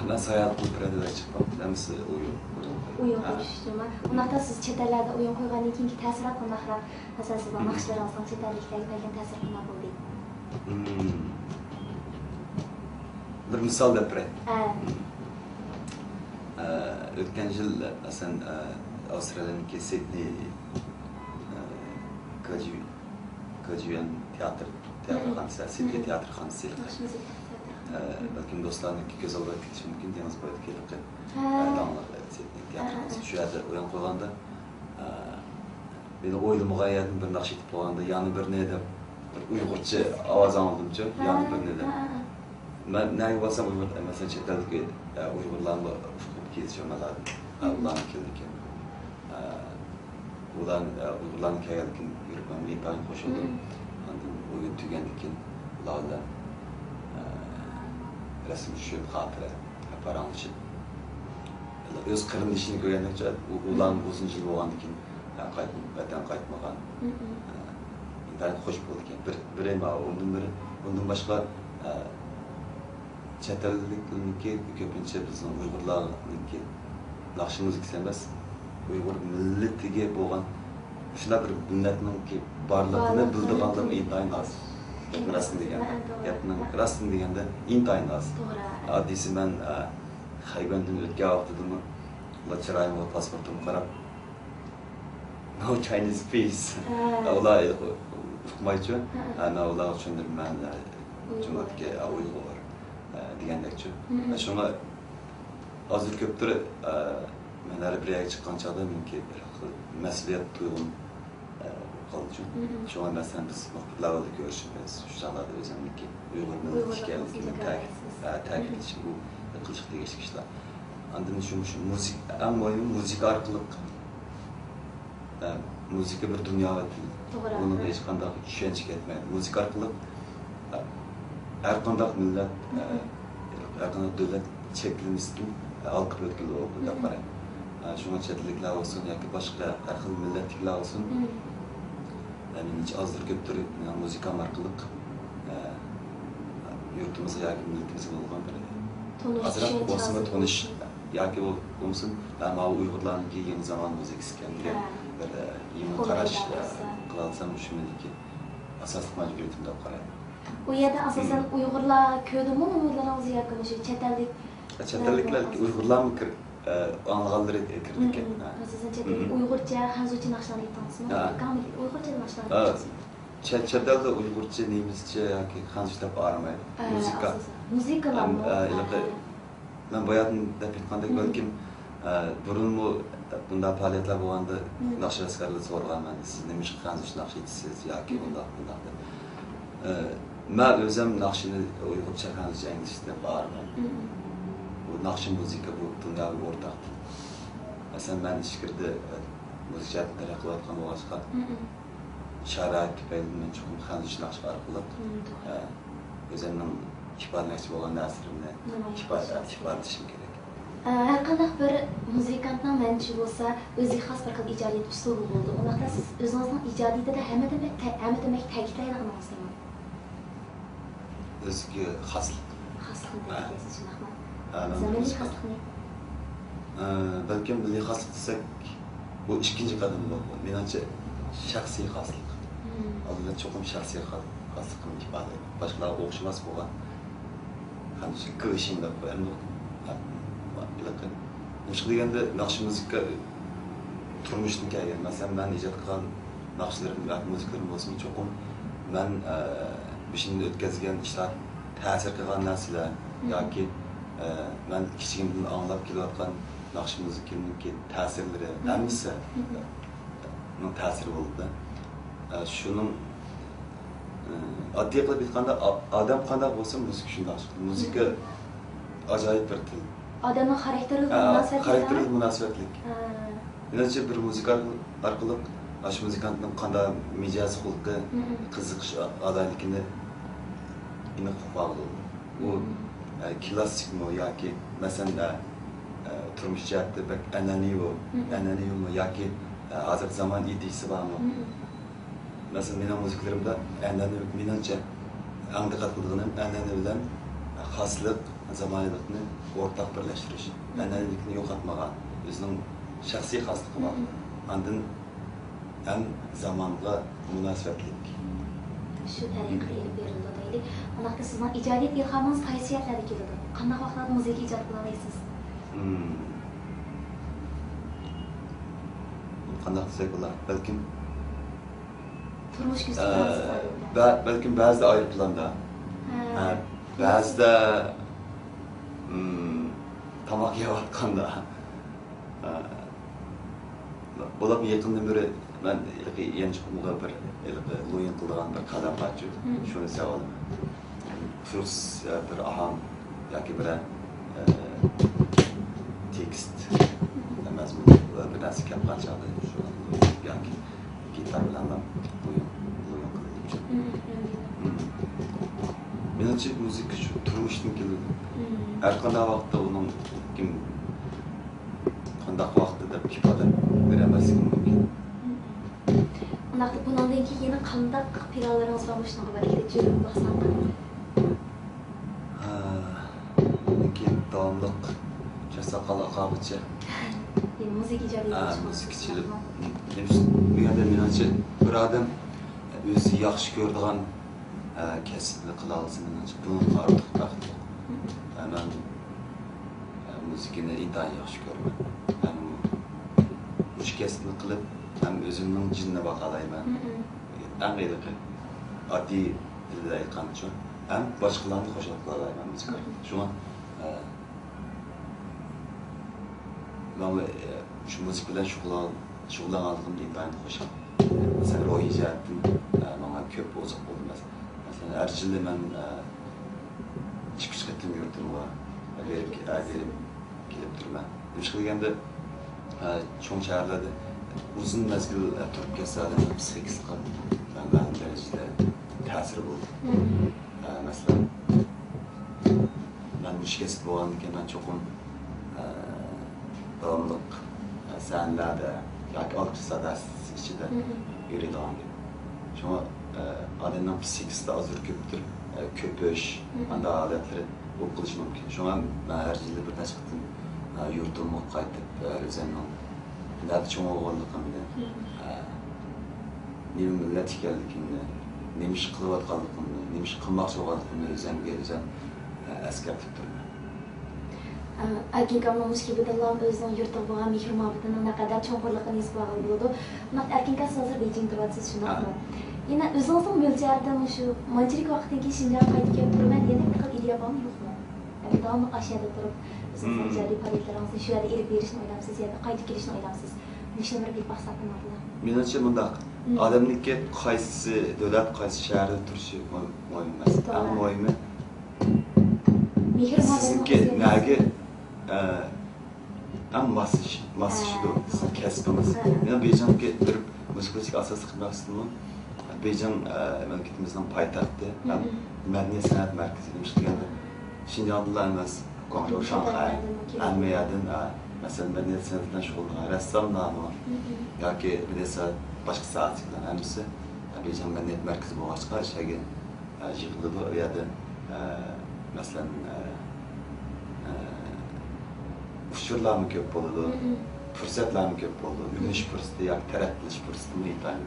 مەن ساياھەت قىلىپ بىرەر دۆلەتكە چىقماپتىمەن، ھەممىسى ئويۇن، ئويۇن قويۇش. ئويۇن قويۇش ئۈچۈنمۇ؟ ئۇنداقتا سىز چەت ئەللەردە ئويۇن قويغاندىن كېيىنكى تەسىرات قانداقراق؟ مەسىلەن، سىزنىڭ ناخشىلىرىڭىزنىڭ چەت ئەللىكلەرگە بەرگەن تەسىرى قانداق بولدى؟ مم. بىر مىسال دەپ بېرەي. ھە. ئە، ئۆتكەن يىل، مەسىلەن، ئە، ئاۋسترالىيەنىڭكى سىدنېي، ئە، كاجيۇ-، كاجيۇەن تىياتىر، تىياتىرخانىسى، سىدنېي تىياتىرخانىسى. ئە، بەلكىم دوستلارنىڭكى كۆز ئالدىغا كېلىشى مۇمكىن، دېڭىز بويىدىكى ھېلىقى، ئە، داڭلىق سىدنېي تىياتىرخانىسى. شۇ يەردە ئويۇن قويغاندا، ئە، مېنى ئويلىمىغان يەردىن بىر ناخشا ئېيتىپ قويغاندا، يەنە بىرنى دەپ، بىر ئۇيغۇرچە ئاۋاز ئاڭلىدىمچۇ، يەنە بىرنى دەپ. مەن نەگە بارسام ئۇيغۇر، مەسىلەن، چەت ئەلدىكى، ئە، ئۇيغۇرلارنى ئۇقۇپ كېلىشىمەن ھازىر. ئە، ئۇلارنى كېلىدىكەن. ئە، ئۇلار، ئە، ئۇيغۇرلارنى كەلگەندىكىن يۈرۈپ مەن ئىنتايىن خۇش بولدۇم. ئاندىن ئويۇن تۈگەندىكىن ئۇلار بىلەن، ئە، رەسىم چۈشۈپ، خاتىرە پاراڭلىشىپ. ئۆز قېرىندىشىنى كۆرگەندەكچە، ئۇ-، ئۇلارمۇ ئۇزۇن يىل بولغاندىكىن، ھە، قايتمىدى، ۋەتەن قايتمىغان. ھە، ئىنتايىن خوش بولدى ئىكەن. بىر، بىرى ماۋۇ، ئۇندىن بىرى، ئۇندىن باشقا، ھە، چەت ئەللىكلەرنىڭكى كۆپىنچە بىزنىڭ ئۇيغۇرلارنىڭكى ناخشا مۇزىكىسى ئەمەس، ئۇيغۇر مىللىتىگە بولغان شۇنداق بىر مىللەتنىڭكى بارلىقىنى بىلىدىغانلىرىمۇ ئىنتايىن ئاز. گەپنىڭ راستىنى دېگەندە، گەپنىڭ راستىنى دېگەندە ئىنتايىن ئاز. توغرا. ئاددىيسى مەن، ھە، خەيبەندىن ئۆتكەن ۋاقتىدىمۇ ئۇلار چىرايىمغا، پاسپورتۇمغا قاراپ، «No Chinese, please.» ھە. ئۇلار ئۇقمايچۇ. ھە. ھە، مەن ئۇلارغا چۈشەندۈرىمەن، ھە، جۇڭگودىكى، ھە، ئۇيغۇر، ھە، دېگەندەكچۇ. ھە، شۇڭا ئازدۇر كۆپتۇر، ھە، مەن ھەر بىر يەرگە چىققان چاغدا مېنىڭكى بىر خىل مەسئۇلىيەت تۇيغۇم، ھە، قالدىچۇ. شۇڭا مەسىلەن بىز مۇخبىرلار بىلەن كۆرۈشىمىز، شۇ چاغلاردا ئۆزۈمنىڭكى ئۇيغۇر مىللىتى ئىكەنلىكىنى تەكىت-، ھە، تەكىتلىشىم، بۇ بىر قىلچىلىق تېگىشلىك ئىشلار. ئاندىن شۇ، شۇ مۇزىكا، ئەڭ مۇھىمى مۇزىكا ئارقىلىق، ئە، مۇزىكا بىر دۇنيا ۋەتىنى. توغرا. ئۇنىڭغا ھېچقانداق چۈشەنچە كەتمەيدۇ. مۇزىكا ئارقىلىق، ئە، ھەر قانداق مىللەت، ئە، ھەر قانداق دۆلەت چەكلىمىسىدىن ھالقىپ ئۆتكىلى بولىدۇ دەپ قارايمەن. ئە، شۇڭا چەت ئەللىكلەر بولسۇن ياكى باشقا ھەر خىل مىللەتتىكىلەر بولسۇن، ئە، مېنىڭچە ئازدۇر كۆپتۇر مۇزىكام ئارقىلىق، ئە، يۇرتىمىزغا ياكى مىللىتىمىزگە بولغان بىر ئازراق بولسىمۇ تونۇش ياكى بولمىسۇن، ھە، ماۋۇ ئۇيغۇرلارنىڭكى يېڭى زامان مۇزىكىسى ئىكەن دېگەن بىر، ئە، يېڭى قاراش، ئە، قىلالىسام، شۇ مېنىڭكى ئاساسلىق مەجبۇرىيىتىم دەپ قارايمەن. ئۇ يەردە ئاساسەن ئۇيغۇرلار كۆردىمۇ نومۇرلىرىڭىزنى ياكى مۇشۇ چەت ئەللىك؟ چەت ئەللىكلەر، ئۇيغۇرلارمۇ كىر-، ئە، ئاڭلىغانلىرى كىرىدىكەن. ئاساسەن چەت ئەللىك ئۇيغۇرچە، خەنزۇچە ناخشىلارنى ئېيتتىڭىزمۇ؟ ھە. ئەڭ ئۇيغۇرچە ناخشىلارنى ئېيتتىڭىزمۇ؟ چەت، چەت ئەلدە ئۇيغۇرچە، نېمىسچە ياكى خەنزۇچە دەپ ئايرىمايدۇ. مۇزىكا. مۇزىكىلارمۇ؟ ھەم، ئە، ھېلىقى مەن باياتىن دەپ ئېيتقاندەك، بەلكىم، ئە، بۇرۇنمۇ بۇنداق پائالىيەتلەر بولغاندا ناخشىۋازلار سورىغان مەن، «سىز نېمىشقا خەنزۇچە ناخشا ئېيتىسىز ياكى ئۇنداق، بۇنداق؟» دەپ. ئە، مەن ئۆزۈم ناخشىنى ئۇيغۇرچە، خەنزۇچە، ئىنگلىزچە دەپ ئايرىمايمەن. بۇ ناخشا، مۇزىكا، بۇ دۇنياغا ئورتاق. مەسىلەن، مەن ئىچكىرىدە، ئە، مۇزىكا جەھەتتە تەرەققىي قىلىۋاتقان بولغاچقا، شارائىت تۈپەيلىدىن مەن چوقۇم خەنزۇچە ناخشا ئارقىلىق، ئە، ئۆزۈمنىڭ ئىپادىلىمەكچى بولغان نەرسىلىرىمنى ئىپادە، ئىپادىلىشىم كېرەك. ئە، ھەر قانداق بىر مۇزىكانتنىڭ مەنچە بولسا ئۆزىگە خاس بىر خىل ئىجادىيەت ئۇسلۇبى بولىدۇ. ئۇنداقتا سىز ئۆزىڭىزنىڭ ئىجادىيىتىدە ھەممە دېمەك، ھەممە دېمەك تەكىتلەيدىغىنىڭىز نېمە؟ ئۆزىگە خاسلىق. خاسلىقنى تەكىتلەيسىز، شۇنداقمۇ؟ ھە، مەن زەمىنىي خاسلىقنى؟ ئە، بەلكىم مىللىي خاسلىق دېسەك، بۇ ئىككىنچى قەدەم بولىدۇ. مېنىڭچە، شەخسىي خاسلىق. ئالدىدا چوقۇم شەخسىي خا-، خاسلىقىمنى ئىپادىلەيمەن. باشقىلارغا ئوخشىماس بولغان، ھەم شۇ كېلىشىم دەپ قويامدۇ. ھېلىقى نېمىشقا دېگەندە، ناخشا مۇزىكا تۇرمۇشتىن كەلگەن. مەسىلەن، مەن ئىجاد قىلغان ناخشىلىرىم ياكى مۇزىكىلىرىم بولسىمۇ، چوقۇم مەن، ئە، بېشىمدىن ئۆتكۈزگەن ئىشلار، تەسىر قىلغان نەرسىلەر ياكى، ئە، مەن كىچىكىمدىن ئاڭلاپ كېلىۋاتقان ناخشا مۇزىكىمنىڭكى تەسىرلىرى ھەممىسى تەسىرى بولىدۇ. ئە، شۇنىڭ، ئە، ئاددىي قىلىپ ئېيتقاندا، ئا-، ئادەم قانداق بولسا، مۇزىكا شۇنداق چىقىدۇ. مۇزىكا ئاجايىپ بىر تىل. ئادەمنىڭ خاراكتېرىگە ئە، مۇناسىۋەتلىك خاراكتېرىگە مۇناسىۋەتلىك. ھە. مېنىڭچە، بىر مۇزىكانت ئارقىلىق ئاشۇ مۇزىكانتنىڭ قانداق مىجەز خۇلقى، مم. قىزىقىش ئا-، ئالاھىدىلىكىنى ئېنىق ئۇقماققا بولىدۇ. ئۇ، مم. ئە، كلاسسىكمۇ ياكى، مەسىلەن، ئە، ئە، تۇرمۇش جەھەتتە بەك ئەنئەنىۋىمۇ، مم. ئەنئەنىۋىمۇ ياكى، ئە، ھازىرقى زامان ئىدىيىسى بارمۇ؟ مم. مەسىلەن، مېنىڭ مۇزىكىلىرىمدا ئەنئەنە، مېنىڭچە، ئەڭ دىققەت قىلىدىغىنىم ئەنئەنە بىلەن خاسلىق، زامانىۋىلىقنى ئورتاق بىرلەشتۈرۈش. مم. ئەنئەنىۋىلىكنى يوقاتمىغان، ئۆزىنىڭ شەخسىي خاسلىقى بار. مم. ئاندىن ھەم زامانغا مۇناسىۋەتلىك. شۇ تەرىقىدە ئېلىپ بېرىلىدۇ دەيلى. ئۇنداقتا سىزنىڭ ئىجادىيەت ئىلھامىڭىز قايسى يەرلەردە كېلىدۇ؟ قانداق ۋاقىتلاردا مۇزىكا ئىجاد قىلالايسىز؟ مم. قانداق دېسەك بولا؟ بەلكىم، تۇرمۇش ئە، كۆزىتىپ بە-، بەلكىم بەزىدە ئايروپىلاندا. ھە. ھە، بەزىدە، مم، تاماق يەۋاتقاندا. ھە. بولۇپمۇ يېقىندىن بېرى مەن ھېلىقى يەنچۇقۇمغا بىر ھېلىقى لويۇن قىلىدىغان بىر قەلەم بارچۇ، مم. شۇنى سېلىۋالىمەن. خۇسۇسىي بىر ئاھاڭ ياكى بىرەر، ئە، تېكىست، مەزمۇن، بىر نەرسە كەپ قالغان چاغدا شۇ ياكى گىتار بىلەن لويۇن، لويۇن قىلىدۇ. مم. مم. مېنىڭچە مۇزىكا شۇ تۇرمۇشتىن كېلىدۇ. مم. ھەر قانداق ۋاقىتتا ئۇنىڭ كىم قانداق ۋاقىتتا دەپ ئىپادە بېرەلمەسلىكىم مۇمكىن. ئۇنداقتا بۇنىڭدىن كېيىن يەنە قانداق پىلانلىرىڭىز بار مۇشۇنىڭغا بىر كېلىپ جۆرۈپ باقساڭ؟ ھە، بۇنىڭدىن كېيىن داۋاملىق چاچ ساقال ئاقارغىچە. يەنە مۇزىكا ئىجادىيىتىگە ھە، چىقىپ مۇزىكا چېلىپ، نېمىش-، بۇ يەردە مېنىڭچە بىر ئادەم ئۆزى ياخشى كۆرىدىغان ئە، كەسىپنى قىلالىسا، مېنىڭچە بۇنىڭدىن ئارتۇق بەخت يوق. ئە، مەن، ئە، مۇزىكىنى ئىنتايىن ياخشى كۆرىمەن. ھەم مۇشۇ كەسىپنى قىلىپ، ھەم ئۆزۈمنىڭ جېنىنى باقالايمەن. ئەڭ ھېلىقى ئاددىي تىلدا ئېيتقانچە، ھەم باشقىلارنى خۇشال قىلالايمەن مۇزىكا ئارقىلىق. شۇڭا، ئە، مەن، ئە، شۇ مۇزىكا بىلەن شۇغۇللان-، شۇغۇللانغانلىقىمدىن ئىنتايىن خۇشال. مەسىلەن، روھىي جەھەتتىن، ئە، ماڭا كۆپ ئوزۇق بولدى. مەس-، مەسىلەن، ھەر يىلى مەن، ئە، ئىككى، ئۈچ قېتىم يۇرتۇمغا بېرىپ، ئە، بېرىپ كېلىپ تۇرىمەن. نېمىشقا دېگەندە، ئە، چوڭ شەھەرلەردە ئۇزۇن مەزگىل، ئە، تۇرۇپ كەتسە، ئادەمنىڭ پسىخىكىسىغا مەلۇم دەرىجىدە تەسىرى بولىدۇ. ئە، مەسىلەن، مەن مۇشۇ كەسىپ بولغاندىكىن، مەن چوقۇم، ئە، داۋاملىق، ئە، سەھنىلەردە ياكى ئالقىش ساداسى ئىچىدە يۈرىدىغان گەپ. شۇڭا، ئە، ئادەمنىڭ پسىخىكىسىدا ئازدۇر كۆپتۇر، ئە، كۆپۈش، ئانداق ھالەتلىرى بولۇپ قېلىشى مۇمكىن. شۇڭا مەن ھەر يىلى بىر نەچچە قېتىم، ئە، يۇرتۇمغا قايتىپ، ئە، ئۆزۈمنىڭ نەدە چوڭ بولغانلىقىمنى، ئە، نېمە مىللەت ئىكەنلىكىمنى، نېمە ئىش قىلىۋاتقانلىقىمنى، نېمە ئىش قىلماقچى بولغانلىقىمنى ئۆزۈمگە ئۆزۈم، ئە، ئەسكەرتىپ تۇرىمەن. ئە، ئەركىن ئاكامنىڭ مۇشۇ گېپىدىنلا ئۆزىنىڭ يۇرتىغا بولغان مېھىر-مۇھەببىتىنىڭ نەقەدەر چوڭقۇرلۇقىنى ھېس قىلغىلى بولىدۇ. ئۇنداق ئەركىن ئاكا، سىز ھازىر بېيجىڭدا تۇرۇۋاتىسىز، شۇنداقمۇ؟ ھە. يەنە ئۆزىڭىزنىڭ مۆلچەردە مۇشۇ مانچىلىك ۋاقىتتىن كېيىن شىنجاڭغا قايتىپ كېلىپ تۇرىمەن دېگەندەك بىر خىل ئىدىيە بارمۇ، يوقمۇ؟ يەنى داۋاملىق ئاشۇ يەردە تۇرۇپ، ئۆزىڭىزنىڭ مم. ئىجادىي پائالىيەتلىرىڭىزنى شۇ يەردە ئېلىپ بېرىشنى ئويلايمسىز ياكى قايتىپ كېلىشنى ئويلايمسىز؟ مۇشۇنى بىر دەپ باقساق نېمە بولىدۇ؟ مېنىڭچە مۇنداق، مم. ئادەمنىڭكى قايسى دۆلەت، قايسى شەھەردە تۇرۇشى مۇ-، مۇھىم ئەمەس. توغرا. ئەڭ مۇھىمى، مېھىر-مۇھەببەتنىڭ سىزنىڭكى ئۆزگىرىشى. نەگە، ئە، ئەڭ ماسلىشىش، ماسلىشىدۇ ھە. سىزنىڭ كەسپىڭىز. ھە. مېنىڭ بېيجىڭدىكى بىر مۇزىكىلىشىش ئاساسلىق مەقسىتىمۇ بېيجىڭ، ئە، مەملىكىتىمىزنىڭ پايتەختى ھەم مم. مەدەنىيەت سەنئەت مەركىزى. نېمىشقا دېگەندە، شىنجاڭدىلا ئەمەس، گۇاڭجۇ، شاڭخەي، ھەممە يەردىن، ئە، مەسىلەن، مەدەنىيەت سەنئەت بىلەن شۇغۇللانغان رەسساملارمۇ مم. ياكى مەدەنىيەت سەنئەت باشقا ساھەسى بىلەن ھەممىسى بېيجىڭ مەدەنىيەت مەركىزى بولغاچقا، شۇ يەرگە ئە، يىغىلىدۇ. ئۇ يەردە، ئە، مەسىلەن، ئە، ئە، ئۇچۇرلارمۇ كۆپ بولىدۇ، مم. پۇرسەتلەرمۇ كۆپ بولىدۇ. ئۆگىنىش پۇرسىتى ياكى تەرەققىي قىلىش پۇرسىتىمۇ ئىنتايىن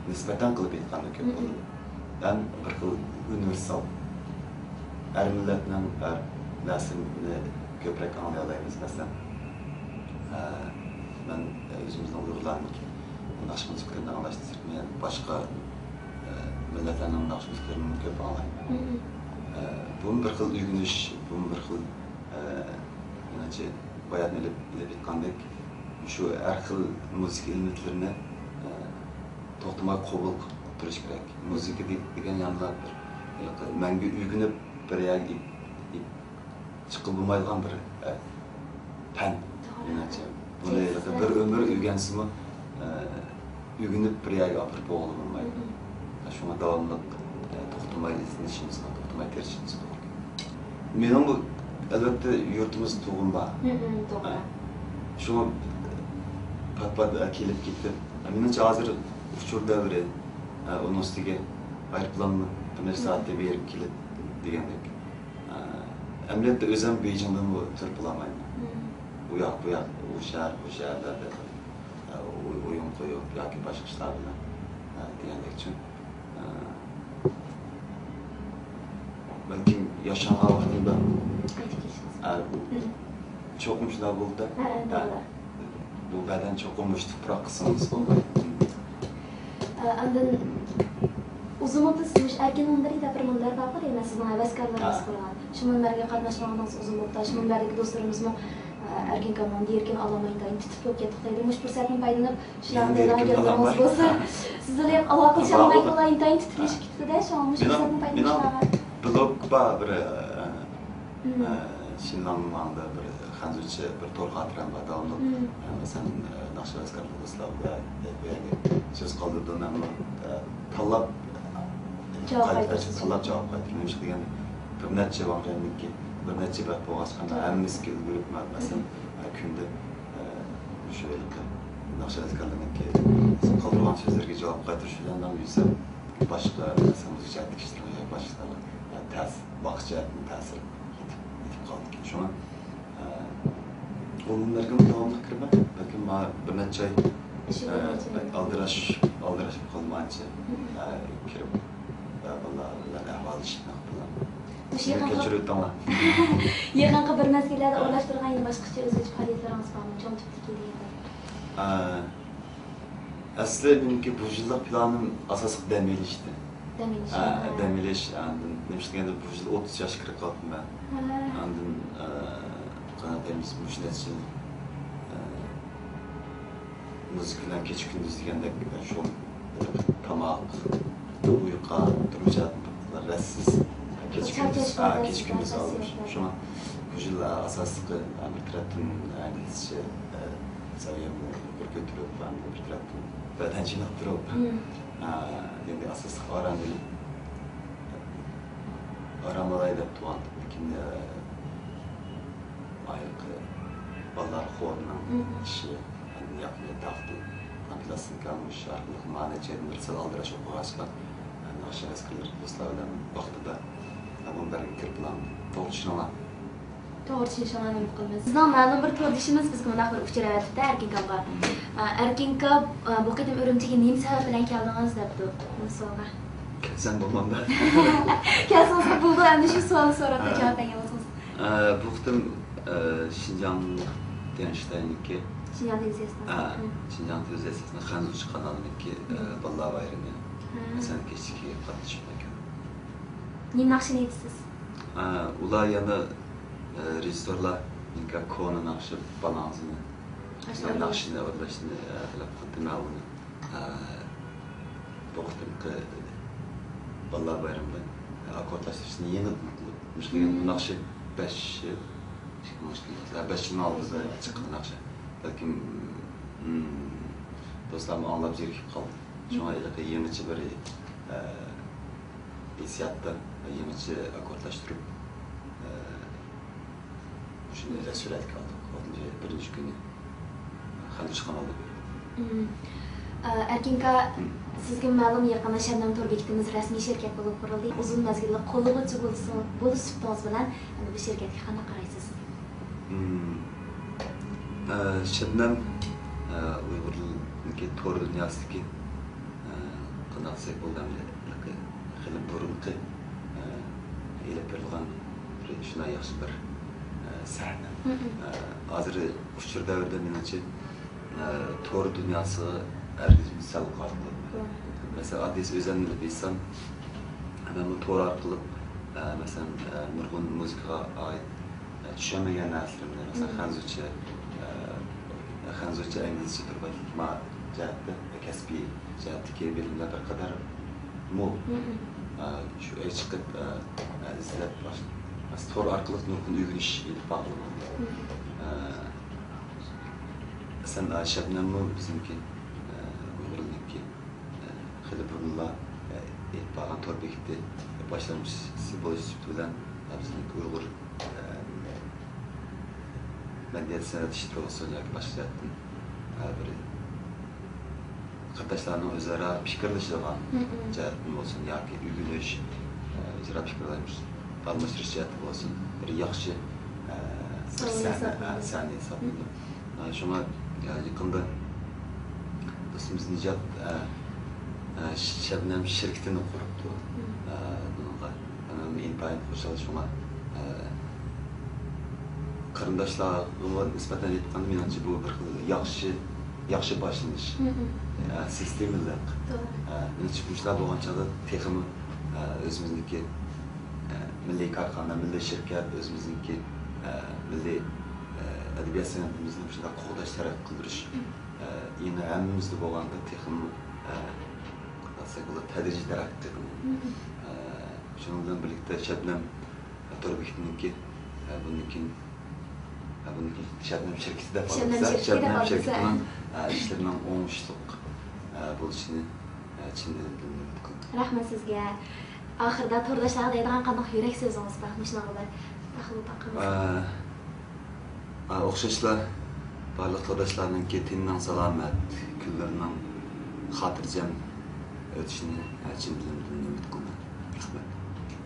نىسبەتەن قىلىپ ئېيتقاندا كۆپ مم. بولىدۇ. ھەم بىر خىل ئۇنىۋېرسال. ھەر مىللەتنىڭ ھەر نەرسىنى كۆپرەك ئاڭلىيالايمىز. مەسىلەن، ئە، مەن ئۆزىمىزنىڭ ئۇيغۇرلارنىڭكى ناخشا مۇزىكىلىرىنى ئاڭلاشتىن سىرت، مەن باشقا ئە، مىللەتلەرنىڭ ناخشا مۇزىكىلىرىنىمۇ كۆپ ئاڭلايمەن. مم. ئە، بۇمۇ بىر خىل ئۆگىنىش، بۇمۇ بىر خىل، ئە، مېنىڭچە، باياتىن ئېلىپ، ئېلىپ ئېيتقاندەك، شۇ ھەر خىل مۇزىكا ئېلېمېنتلىرىنى، ئە، توختىماي قوبۇل قىلىپ تۇرۇش كېرەك. مۇزىكا دېگەن يەنىلا بىر مەڭگۈ ئۆگىنىپ بىر يەرگە چىققىلى بولمايدىغان بىر، ئە، پەن، مېنىڭچە. بۇنى بىر ئۆمۈر ئۆگەنسىمۇ، ئە، ئۆگىنىپ بىر يەرگە ئاپىرىپ بولغىلى بولمايدۇ. شۇڭا داۋاملىق، ئە، توختىماي ئىزدىنىشىمىزغا، توختىماي تىرىشىشىمىزغا توغرا كېلىدۇ. مېنىڭ بۇ، ئەلۋەتتە، يۇرتىمىزدا تۇغۇم بار. توغرا. شۇڭا پات-پات، ئە، كېلىپ كېتىپ، مېنىڭچە ھازىر ئۇچۇر دەۋرى، ئە، ئۇنىڭ ئۈستىگە ئايروپىلانمۇ بىر نەچچە سائەتتە بېرىپ كېلىپ دېگەندەك. ئەمەلىيەتتە ئۆزۈم بېيجىڭدىنمۇ تۇرۇپ بولالمايمەن. ئۇ ياق، بۇ ياق، ئۇ شەھەر، بۇ شەھەرلەردە، ئە، ئويۇن قويۇپ ياكى باشقا ئىشلار بىلەن، ئە، دېگەندەكچۇ. ئە، بەلكىم ياشانغان ۋاقتىمدا، ئە، چوقۇم شۇنداق بولدى. بۇ بەدەن چوقۇم مۇشۇ تۇپراققا سىڭمىسا بولمايدۇ. ئە، ئاندىن ئۇزۇن بوپتۇ سىز مۇشۇ ئەركىن مۇنبىرى دەپ بىر مۇنبەر بارغۇ دەيمەن، سىزنىڭ ھەۋەسكارلىرىڭىز قۇرغان. شۇ مۇنبەرگە قاتناشمىغىنىڭىز ئۇزۇن بوپتۇ. شۇ مۇنبەردىكى دوستلىرىمىزمۇ، ئە، ئەركىن كاماندا ئەركىن ئالالماي ئىنتايىن تۈتۈپ بولۇپ كەتتۇق دەيدۇ. مۇشۇ پۇرسەتتىن پايدىلىنىپ، شۇلارنىڭ گېزىت گەپلىرىڭىز بولسا، سىز بىلەن ئالاقىلىشالماي قالغان ئىنتايىن تۈتۈپ كېتىپتۇ-دە، شۇڭا مۇشۇ پۇرسەتتىن پايدىلىنىپ شۇلارغا. بىلوگ بار بىر، ئە، ئە، شىنلانماڭدا بىر خەنزۇچە بىر تور خاتىرەم بار، داۋاملىق، ئە، مەسىلەن، ئە، ناخشا ھەۋەسكارلىرى دوستلار بىلەن، ئە، بۇ يەرگە سۆز قالدۇردۇم، مەنمۇ، ئە، تاللاپ جاۋاب قايتۇرۇپ، تاللاپ جاۋاب قايتۇردۇم. نېمىشقا دېگەندە، بىر نەچچە ۋاڭ جەننىڭكى بىر نەچچە بەت بولغاچقا، ھەممىسىگە ئۈلگۈرۈپ، مە-، مەسىلەن، ئە، كۈندە، ئە، مۇشۇ ھېلىقى ناخشا ھەۋەسكارلىرىنىڭكى قالدۇرغان سۆزلىرىگە جاۋاب قايتۇرۇش بىلەن مەن يۈرسەم، باشقا، مەسىلەن، مۇزىكا جەھەتتىكى ئىشلارغا ياكى باشقا ئىشلارغا، ئە، تەس-، ۋاقىت جەھەتتىن تەسىر يېتىپ، يېتىپ قالىدىكەن. شۇڭا، ئە، ئۇ مۇنبەرگىمۇ داۋاملىق كىرىمەن. بەلكىم ماڭا بىر نەچچە ئاي، ئىشىك ئە، بىر نەچچە ئاي. بەك ئالدىراش، ئالدىراش بولۇپ قالمىغانچە، ئە، كىرىپ، ئە، بالىلار بىلەن ئەھۋاللىشىپ نېمە قىلىپ بولىمەن. مۇشۇ يېقىنقى، كەچۈرۈۋېتىڭلار. يېقىنقى بىر مەزگىللەردە ئورۇنلاشتۇرغان يەنە باشقىچە ئۆزگىچە پائالىيەتلىرىڭىز بارمۇ؟ چوڭ تىپتىكى دېگەندەك. ئە، ئەسلى مېنىڭكى بۇ يىللىق پىلانىم ئاساسلىق دەم ئېلىشتى. دەم ئېلىش، ھە، ھە. دەم ئېلىش، ئاندىن نېمە دېگەندە بۇ يىل ئوتتۇز ياشقا كىرىپ قاپتىمەن. ھە. ئاندىن، ئە، قانداق دەيمىز، مۇشۇ نەچچە يىل، ئە، مۇزىكا بىلەن كېچە كۈندۈز دېگەندەك، ئە، شۇغۇل، تاماق، ئۇيقۇ، تۇرمۇش ھاياتىدىن رەتسىز. كېچە كۈندۈز، ھە، كېچە كۈندۈز ئالمىشىپ. شۇڭا بۇ يىل، ئە، ئاساسلىقى، ئە، بىر تەرەپتىن ئىنگلىزچە، ئە، سەۋىيەمنى يۇقىرى كۆتۈرۈپ، ئاندىن بىر تەرەپتىن بەدەن چېنىقتۇرۇپ، ئە، ئەمدى ئاساسلىق ئارام ئېلىپ، ئارام ئالاي دەپ تۇرغانتىم. لېكىن، ئە، ھېلىقى بالىلار خورىنىڭ ئىشى، ئاندىن ياقىنى تاقتى، پىلاستىنكا مۇشۇ ئارقىلىق مانا نەچچە يىلدىن بىر سەل ئالدىراش بولۇپ قالغاچقا، ناخشا ھەۋەسكارلىرى دوستلار بىلەن ۋاقتىدا مۇنبەرگە كىرىپ بولامدۇ. توغرا چۈشىنىڭلار. توغرا چۈشىنىشىڭلارنى ئۈمىد قىلىمىز. بىزنىڭ مەلۇم بىر توردىشىمىز بىزگە مۇنداق بىر ئۇچۇر ئەۋەتىپتۇ، ئەركىن كامغا. ئە، ئەركىن كام، ئە، بۇ قېتىم ئۈرۈمچىگە نېمە سەۋەب بىلەن كەلدىڭىز دەپتۇ بۇ سوئالغا. كەلسەم بولمامدا؟ كەلسىڭىزمۇ بولىدۇ، ئەمدى شۇ سوئالنى سوراپلا جاۋاب بەرگەن بولسىڭىز. ئە، بۇ قېتىم، ئە، شىنجاڭ تيەنشتاينىڭكى، شىنجاڭ تېلېۋىزىيەسىنىڭ، ئە، شىنجاڭ تېلېۋىزىيەسىنىڭ خەنزۇچە قانالىنىڭكى، ئە، بالىلار بايرىمى سەھنە كەچلىكىگە قاتنىشىپ كەلدىم. نېمە ناخشىنى ئېيتىسىز؟ ئە، ئۇلار يەنە، ئە، رېژىسسورلار، نېمىكى كونا ناخشا بالاڭزىنى، ئاشۇ ناخشىنى ئورۇنلاشنى، ئە، تەلەپ قىلدى. مەن ئۇنى، ئە، بۇ قېتىمقى بالىلار بايرىمىدا ئاككوردلاشتۇرۇشنى يېڭىدىن قىلىپ، مۇشۇ دېگەن بۇ ناخشا بەش يىل، ئىككى مىڭ ئىككى يىل، بەش يىلنىڭ ئالدىدا چىققان ناخشا. بەلكىم، مم، دوستلارمۇ ئاڭلاپ زېرىكىپ قالدى. شۇڭا ھېلىقى يېڭىچە بىر، ئە، ھېسسىياتتا يېڭىچە ئاككوردلاشتۇرۇپ، ئە، شۇنى سۈرەتكە ئالدۇق. بىرىنچى كۈنى خەنزۇچە قانالدا بېرىلدى. ئەركىنكا، سىزگە مەلۇم، يېقىندا شەبنەم تور بېكىتىمىز رەسمىي شىركەت بولۇپ قۇرۇلدى. ئۇزۇن مەزگىللىك قوللىغۇچى بولۇشى، بولۇش سۈپىتىڭىز بىلەن ئەمدى بۇ شىركەتكە قانداق قارايسىز؟ مم. ئە، شەبنەم، ئە، ئۇيغۇرنىڭكى تور دۇنياسىدىكى، ئە، قانداق دېسەك بولىدۇ، ئەمدى خېلى بۇرۇنقى، ئە، ئېلىپ بېرىلغان بىر شۇنداق ياخشى بىر، ئە، سەھنە. ئە، ھازىر ئۇچۇر دەۋرىدە مېنىڭچە، ئە، تور دۇنياسىغا ھەرگىز سەل قارىمايدۇ. مەسىلەن، ئاددىيسى ئۆزۈمنى ئېلىپ ئېيتسام، مەن بۇ تور ئارقىلىق، ئە، مەسىلەن، ئە، نۇرغۇن مۇزىكىغا ئائىت، ئە، چۈشەنمىگەن نەرسىلىرىمنى، مەسىلەن، خەنزۇچە، ئە، خەنزۇچە، ئىنگلىزچە تۇرۇپ، ما جەھەتتە كەسپىي جەھەتتىكى بىلىملەر بىر قەدەر مول. مم. ئە، شۇ ئەي چىقىپ، ئە، ئە، ئىزدەپ باش-، تور ئارقىلىق نۇرغۇن ئۆگىنىش ئېلىپ بارغىلى بولىدۇ. مم. ئە، ئەسلەن، ئە، شەبنەممۇ بىزنىڭكى، ئە، ئۇيغۇرلىرىنىڭكى، ئە، خېلى بۇرۇنلا، ئە، ئېلىپ بارغان تور بېكىتى باشلامچىسى بولۇش سۈپىتى بىلەن، ئە، بىزنىڭكى ئۇيغۇر، ئە، مەدەنىيەت سەنئەت ئىشلىرى بولسۇن ياكى باشقا جەھەتتىن، ئە، بىر قېرىنداشلارنىڭ ئۆزئارا پىكىرلىشىدىغان مم. جەھەتتىن بولسۇن ياكى ئۆگىنىش، ئە، ئۆزئارا پىكىر ئالمىش-، ئالماشتۇرۇش جەھەتتىن بولسۇن، بىر ياخشى، ئە، بىر سەھنە، سەھنە ھېسابلىنىدۇ. ئە، سەھنە ھېسابلىنىدۇ. مم. ئە، شۇڭا، ئە، يېقىندا دوستىمىز نىجات، ئە، ئە، شەبنەم شىركىتىنى قۇرۇپتۇ. مم. ئە، بۇنىڭغا ھەممە ئىنتايىن خۇشال. شۇڭا، ئە، قېرىنداشلارغا نىسبەتەن ئېيتقاندا، مېنىڭچە بۇ بىر خىل ياخشى، ياخشى باشلىنىش. مم. ئە، سىستېمىلىق. توغرا. ئە، مېنىڭچە مۇشۇنداق بولغان چاغدا تېخىمۇ، ئە، ئۆزىمىزنىڭكى، ئە، مىللىي كارخانا، مىللىي شىركەت، ئۆزىمىزنىڭكى، ئە، مىللىي، ئە، ئەدەبىيات سەنئىتىمىزنى مۇشۇنداق قوغداش، تەرەققىي قىلدۇرۇش، مم. ئە، يەنە ھەممىمىزدە بولغاندا تېخىمۇ، ئە، قىلساق بولىدۇ، تەدرىجىي تەرەققىي قىلىدۇ. مم. ئە، شۇنىڭ بىلەن بىرلىكتە شەبنەم تور بېكىتىنىڭكى، ئە، بۇندىن كېيىن، ئە، بۇندىن كېيىن شەبنەم شىركىتى دەپ شەبنەم ئاتىلسا، شىركىتى دەپ شەبنەم ئاتىلسا. شىركىتىنىڭ، ئە، ئىشلىرىنىڭ ئوڭۇشلۇق، ئە، بولۇشىنى، ئە، چىن دىلىمدىن ئۈمىد قىلىمەن. رەھمەت سىزگە. ئاخىرىدا تورداشلارغا دەيدىغان قانداق يۈرەك سۆزىڭىز بار؟ مۇشۇنىڭغا بىر تاقىلىپ باقىمىز. ئە، ئا، ئوخشاشلا بارلىق تورداشلارنىڭكى تېنىنىڭ سالامەت، كۈنلىرىنىڭ خاتىرجەم ئۆتۈشىنى، ئە، چىن دىلىمدىن ئۈمىد قىلىمەن. رەھمەت.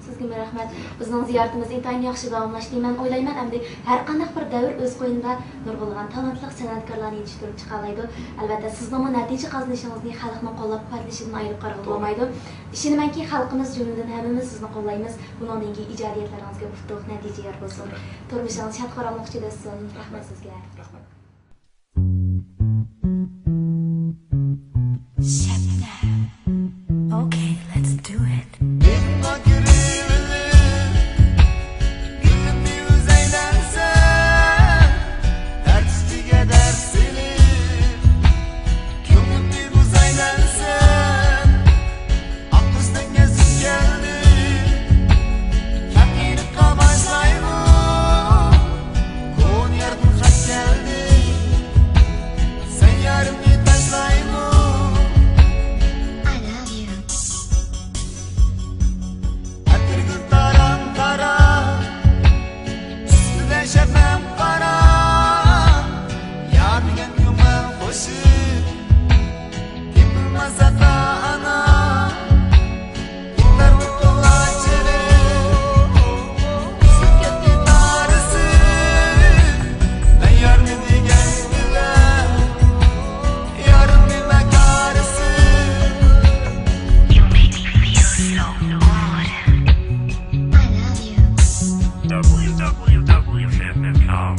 سىزگىمۇ رەھمەت. بىزنىڭ زىيارىتىمىز ئىنتايىن ياخشى داۋاملاشتى. مەن ئويلايمەن، ئەمدى ھەر قانداق بىر دەۋر ئۆز قوينىدا نۇرغۇنلىغان تالانتلىق سەنئەتكارلارنى يېتىشتۈرۈپ چىقالايدۇ. ئەلۋەتتە، سىزنىڭمۇ نەتىجە قازىنىشىڭىزنى خەلقنىڭ قوللاپ قۇۋۋەتلىشىدىن ئايرىپ قارىغىلى توغرا. بولمايدۇ. ئىشىنىمەنكى، خەلقىمىز جۈملىدىن ھەممىمىز سىزنى قوللايمىز. بۇنىڭدىن كېيىن ئىجادىيەتلىرىڭىزگە ئۇتۇق، نەتىجە يار بولسۇن. توغرا. تۇرمۇشىڭىز شاد-خۇراملىقچە ئۆتسۇن. رەھمەت سىزگە. رەھمەت. شەبنەم. Okay, let's do it. كۆڭلۈمنى بۇزايلەنسەن، ئاققۇزدىن كەزىپ كەلدى. خەت ئېيتىپقا باشلايمۇ؟ كونا ياردىن خەت كەلدى. سەن يارىمنى تاشلايمۇ؟ I love you. ئەتىرگۈل تاراڭ تاراڭ، ئۈستىدە شەبنەم قارا. يار دېگەن كۆڭۈل قوشۇپ، تېپىلماس ئاتا ئانا. گىتار ۋۇ تولا چېلىپ، ئۈزۈپ كەتتى تارىسى. مەن يارنى دېگەن بىلەن، يارىمنى مەكارىسى. You make me feel so good. I love you. W W W dot shabnam dot com.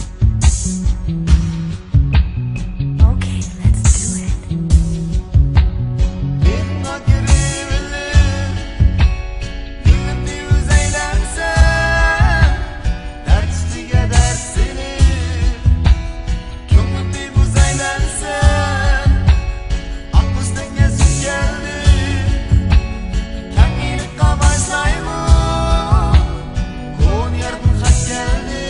Okay, let's do it. بىرلا كىرىۋېلىپ، كۆڭلۈمنى بۇزايلەمسەن، دەرد ئۈستىگە دەرد سېلىپ، كۆڭلۈمنى بۇزايلەمسەن، ئاققۇزدىن كەزىپ كەلدى. خەت ئېيتىپقا باشلايمۇ؟ كونا ياردىن خەت كەلدى.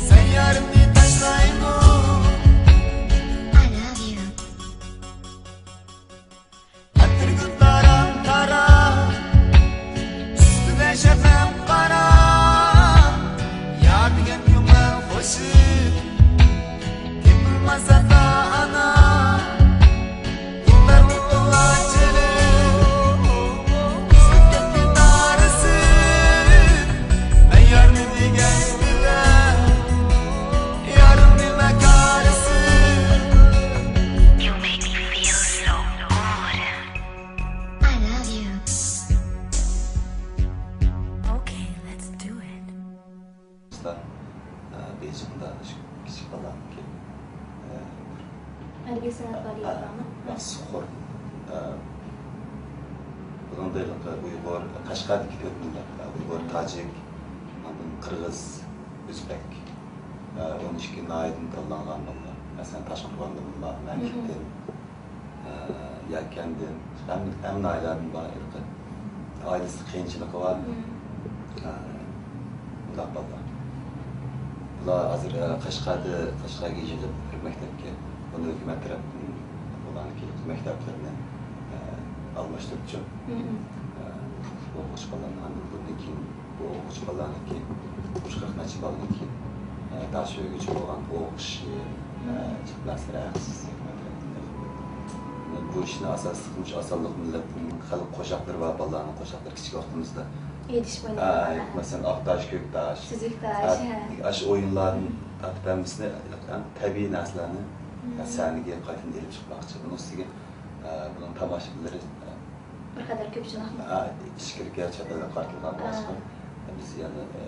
سەن يارىمنى تاشلايمۇ؟ I love you. ئەتىرگۈل تاراڭ تاراڭ، ئۈستىدە شەبنەم قارا. يار دېگەن كۆڭۈل قوشۇپ، تېپىلماس ئاتا ئانا. گىتار ۋۇ تولا چېلىپ، ئۈزۈپ كەتتى تارىسى. مەن يارنى دېگەن بىلەن، يارىمنى مەكارىسى. You make me feel so good. I love you. Okay, let's do it. ئە، بېيجىڭدا شۇ كىچىك بالامنىڭكى، ئە، ئەدەبىي سەنئەت پائالىيىتى بارمۇ؟ ئە، سۇخۇر. ئە، بۇنىڭدا ھېلىقى ئۇيغۇر، قەشقەردىكى تۆت مىللەت، ئە، ئۇيغۇر، تاجىك، ئاندىن قىرغىز، ئۆزبەك. ئە، ئون ئىككى ناھىيەدىن تاللانغان بالىلار. مەسىلەن، تاشقورغاندىن بالىلار، مەنگۈرتتىن، ئە، يەكەندىن، ھەم، ھەم ناھىيەلەردىن بار ھېلىقى. ئائىلىسىدە قىيىنچىلىقى بار. مم. ئە، بۇنداق بالىلار. بۇلار ھازىر، ئە، قەشقەردە، قەشقەرگە يىغىپ بىر مەكتەپكە، بۇنى ھۆكۈمەت تەرەپتىن بۇلارنىڭكى مەكتەپلىرىنى، ئە، ئالماشتۇرۇپچۇ. مم. ئە، ئوقۇغۇچى بالىلارنى ئاندىن بۇندىن كېيىن بۇ ئوقۇغۇچى بالىلارنىڭكى، مۇشۇ قىرىق نەچچە بالىنىڭكى، ئە، داش ئۆگىنىشى بولغان ئوقۇش، ئە، جىق نەرسىلەر ھەقسىز. بۇ ئىشنى ئاساسلىقى مۇشۇ ئاسانلىق مىللەتنىڭ خەلق قوشاقلىرى بار، بالىلارنىڭ قوشاقلىرى كىچىك ۋاقتىمىزدا. ئېيتىش ئە، مەسىلەن، ئاق تاش، كۆك تاش. سۈزۈك تاش، ھە، ھە. ئاشۇ ئويۇنلاردىن تارتىپ ھەممىسىنى تەبىئىي نەرسىلەرنى، مم، سەھنىگە قايتىدىن ئېلىپ چىقماقچى. بۇنىڭ ئۈستىگە، ئە، بۇنىڭ تاماشىبىنلىرى، ئە، بىر قەدەر كۆپ شۇنداقمۇ؟ ئە، ئىچكىرىكى چەت ئەلگە قارىتىلغان بولغاچقا، بىز يەنە، ئە،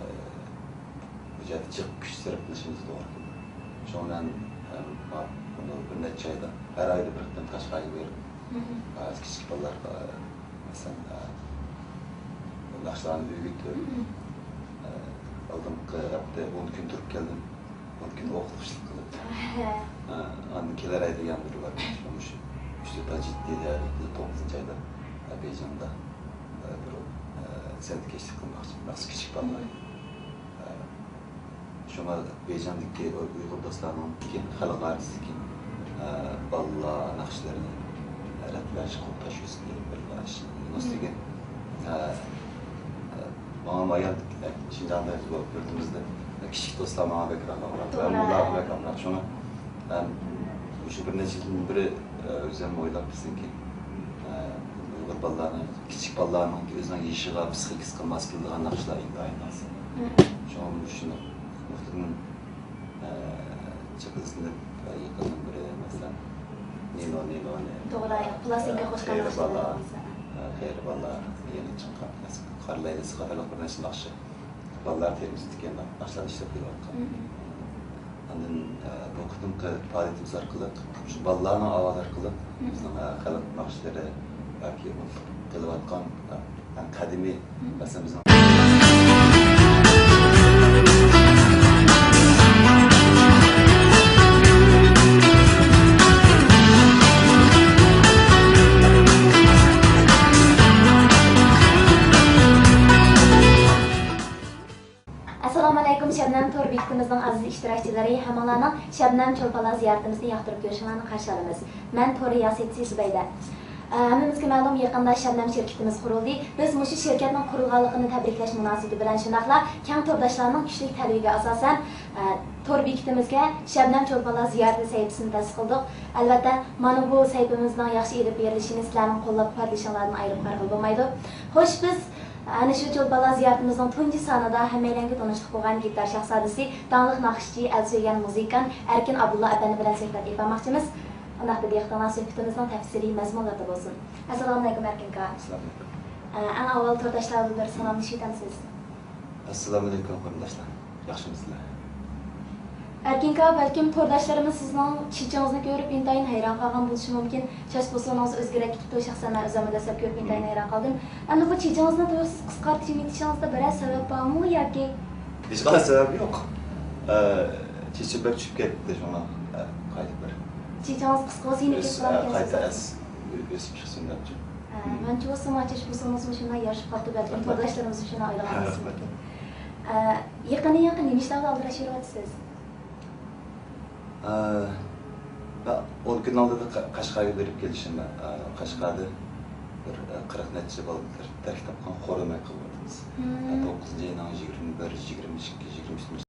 بۇ جەھەتتە جىق كۈچ سەرپ قىلىشىمىز توغرا كېلىدۇ. شۇڭا مەن، ئە، بۇنى بىر نەچچە ئايدا ھەر ئايدا بىر قېتىم قەشقەرگە بېرىپ، ئە، كىچىك بالىلارغا، مەسىلەن، ئە، ناخشىلارنى ئۆگىتىپ، ئە، ئالدىنقى ھەپتە ئون كۈن تۇرۇپ كەلدىم. ئون كۈن ئوقۇتقۇچىلىق قىلىپ. ھە. ئە، ئاندىن كېلەر ئايدا يەنە بىر بار. مۇشۇ ئۈچ تۆت ئاي جىددىي دەۋەتتە توققۇزىنچى ئايدا، ئە، بېيجىڭدا، ئە، بىر، ئە، سەنئەتكەشلىك قىلماقچى. مەخسۇس كىچىك بالىلار. ئە، شۇڭا بېيجىڭدىكى ئۇيغۇر دوستلارنىڭكى خەلق ئارىسىدىكى، ئە، بالىلار ناخشىلىرىنى رەتلەش، قوغداش ئۈستىدە بىر ئىش. ئۈستىگە، ئە، ئە، ماڭا ئايان، ئە، شىنجاڭدا، بۇ يۇرتىمىزدا كىچىك دوستلار ماڭا بەكرەك ئامراق، مەن بۇلارغا بەك ئامراق. شۇڭا مەن شۇ بىر نەچچە يىلدىن بېرى، ئە، ئۆزۈم ئويلاپ بىزنىڭكى، ئە، ئۇيغۇر بالىلارنىڭ، كىچىك بالىلارنىڭ ئۆزىنىڭ يېشىغا، پسىخىكىسىغا ماس كېلىدىغان ناخشىلار ئىنتايىن ئاز. شۇڭا مۇشۇ نۇقتىدىن، ئە، جىق ئىزدىنىپ، ئە، يېقىندىن بېرى، مەسىلەن، نىنو، نىنونى، توغرا، ئە، پلاستىنكا قوشقان قېرى ناخشىلار بالا، بولسا. ئە، قېرى بالا يېڭى چىققان، مەسىلەن، قارا لەيلىسى قاتارلىق بىر نەچچە ناخشا. بالىلار تېمىسىدىكى ناخشىلارنى ئىشلەپ كېلىۋاتقان. ئاندىن، ئە، بۇ قېتىمقى پائالىيىتىمىز ئارقىلىق، شۇ بالىلارنىڭ ئاۋازى ئارقىلىق بىزنىڭ، ئە، خەلق ناخشىلىرى ياكى قىلىۋاتقان، ئە، ئەڭ قەدىمىي، مەسىلەن، بىزنىڭ ئەسسالامۇئەلەيكۇم، شەبنەم تور بېكىتىمىزنىڭ ئەزىز ئىشتىراكچىلىرى، ھەممىڭلارنىڭ شەبنەم چولپانلار زىيارىتىمىزنى ياقتۇرۇپ كۆرۈشۈڭلارنى قارشى ئالىمىز. مەن تور رىياسەتچىسى زۇبەيدە. ئە، ھەممىمىزگە مەلۇم، يېقىندا شەبنەم شىركىتىمىز قۇرۇلدى. بىز مۇشۇ شىركەتنىڭ قۇرۇلغانلىقىنى تەبرىكلەش مۇناسىۋىتى بىلەن شۇنداقلا كەڭ تورداشلارنىڭ كۈچلۈك تەلىپىگە ئاساسەن، ئە، تور بېكىتىمىزگە شەبنەم چولپانلار زىيارىتى سەھىپىسىنى تەسىس قىلدۇق. ئەلۋەتتە، مانا بۇ سەھىپىمىزنىڭ ياخشى ئېلىپ بېرىلىشىنى سىلەرنىڭ قوللاپ قۇۋۋەتلىشىڭلاردىن ئايرىپ قارىغىلى بولمايدۇ. خوش، بىز ئەنە شۇ چولپانلار زىيارىتىمىزنىڭ تۇنجى سانىدا ھەممەيلەنگە تونۇشلۇق بولغان گىتار شاھزادىسى، داڭلىق ناخشىچى، ئەلسۆيگەن مۇزىكانت ئەركىن ئابدۇللا ئەپەندى بىلەن سۆھبەت ئېلىپ بارماقچىمىز. ئۇنداقتا دىققىتىڭلار سۆھبىتىمىزنىڭ تەپسىلىي مەزمۇنلىرىدا بولسۇن. ئەسسالامۇئەلەيكۇم، ئەركىن ئاكا. ئەسسالامۇئەلەيكۇم. ئە، ئەڭ ئاۋۋال تورداشلار بىلەن بىر سالاملىشىۋېتەمسىز؟ ئەسسالامۇئەلەيكۇم، قېرىنداشلار. ياخشىمۇسىلەر؟ ئەركىن ئاكا، بەلكىم تورداشلىرىمىز سىزنىڭ چېچىڭىزنى كۆرۈپ ئىنتايىن ھەيران قالغان بولۇشى مۇمكىن. چاچ پوسونىڭىز ئۆزگىرىپ كېتىپتۇ، شەخسەن مەن ئۆزۈممۇ دەسلەپ كۆرۈپ ئىنتايىن ھەيران قالدىم. ئەمدى بۇ چېچىڭىزنى تۇيۇقسىز قىسقارتىۋېتىشىڭىزدا بىرەر سەۋەب بارمۇ ياكى؟ ھېچقانداق سەۋەب يوق. ئە، چېچىم بەك چۈشۈپ كەتتى، شۇڭا، ئە، قايتا بىر چېچىڭىز قىسقا بولسا يەنە ئۆس-، كېسىپ ئە، قايتا قالامسىز؟ ئەس-، ئۆ-، ئۆسۈپ چىقسۇن دەپچۇ. ئە، مەنچە بولسا ما چاچ پوسونىڭىزمۇ شۇنداق يارىشىپ قاپتۇ، بەلكىم تورداشلىرىمىزمۇ شۇنداق ئويلىغان بولسا مۇمكىن. ئە، يېقىندىن يېقىن نېمە ئىشلار بىلەن ئالدىراش يۈرۈۋاتىسىز؟ ئە، مەن ئون كۈن ئالدىدا قە-، قەشقەرگە بېرىپ كېلىشىم. مەن، ئە، قەشقەردە بىر، ئە، قىرىق نەچچە بالا تەر-، تەركىب تاپقان خور ئۆمەك قىلىۋاتىمىز. ئە، توققۇزىنچى ئاينىڭ يىگىرمە بىر، يىگىرمە ئىككى، يىگىرمە ئۈچىنچى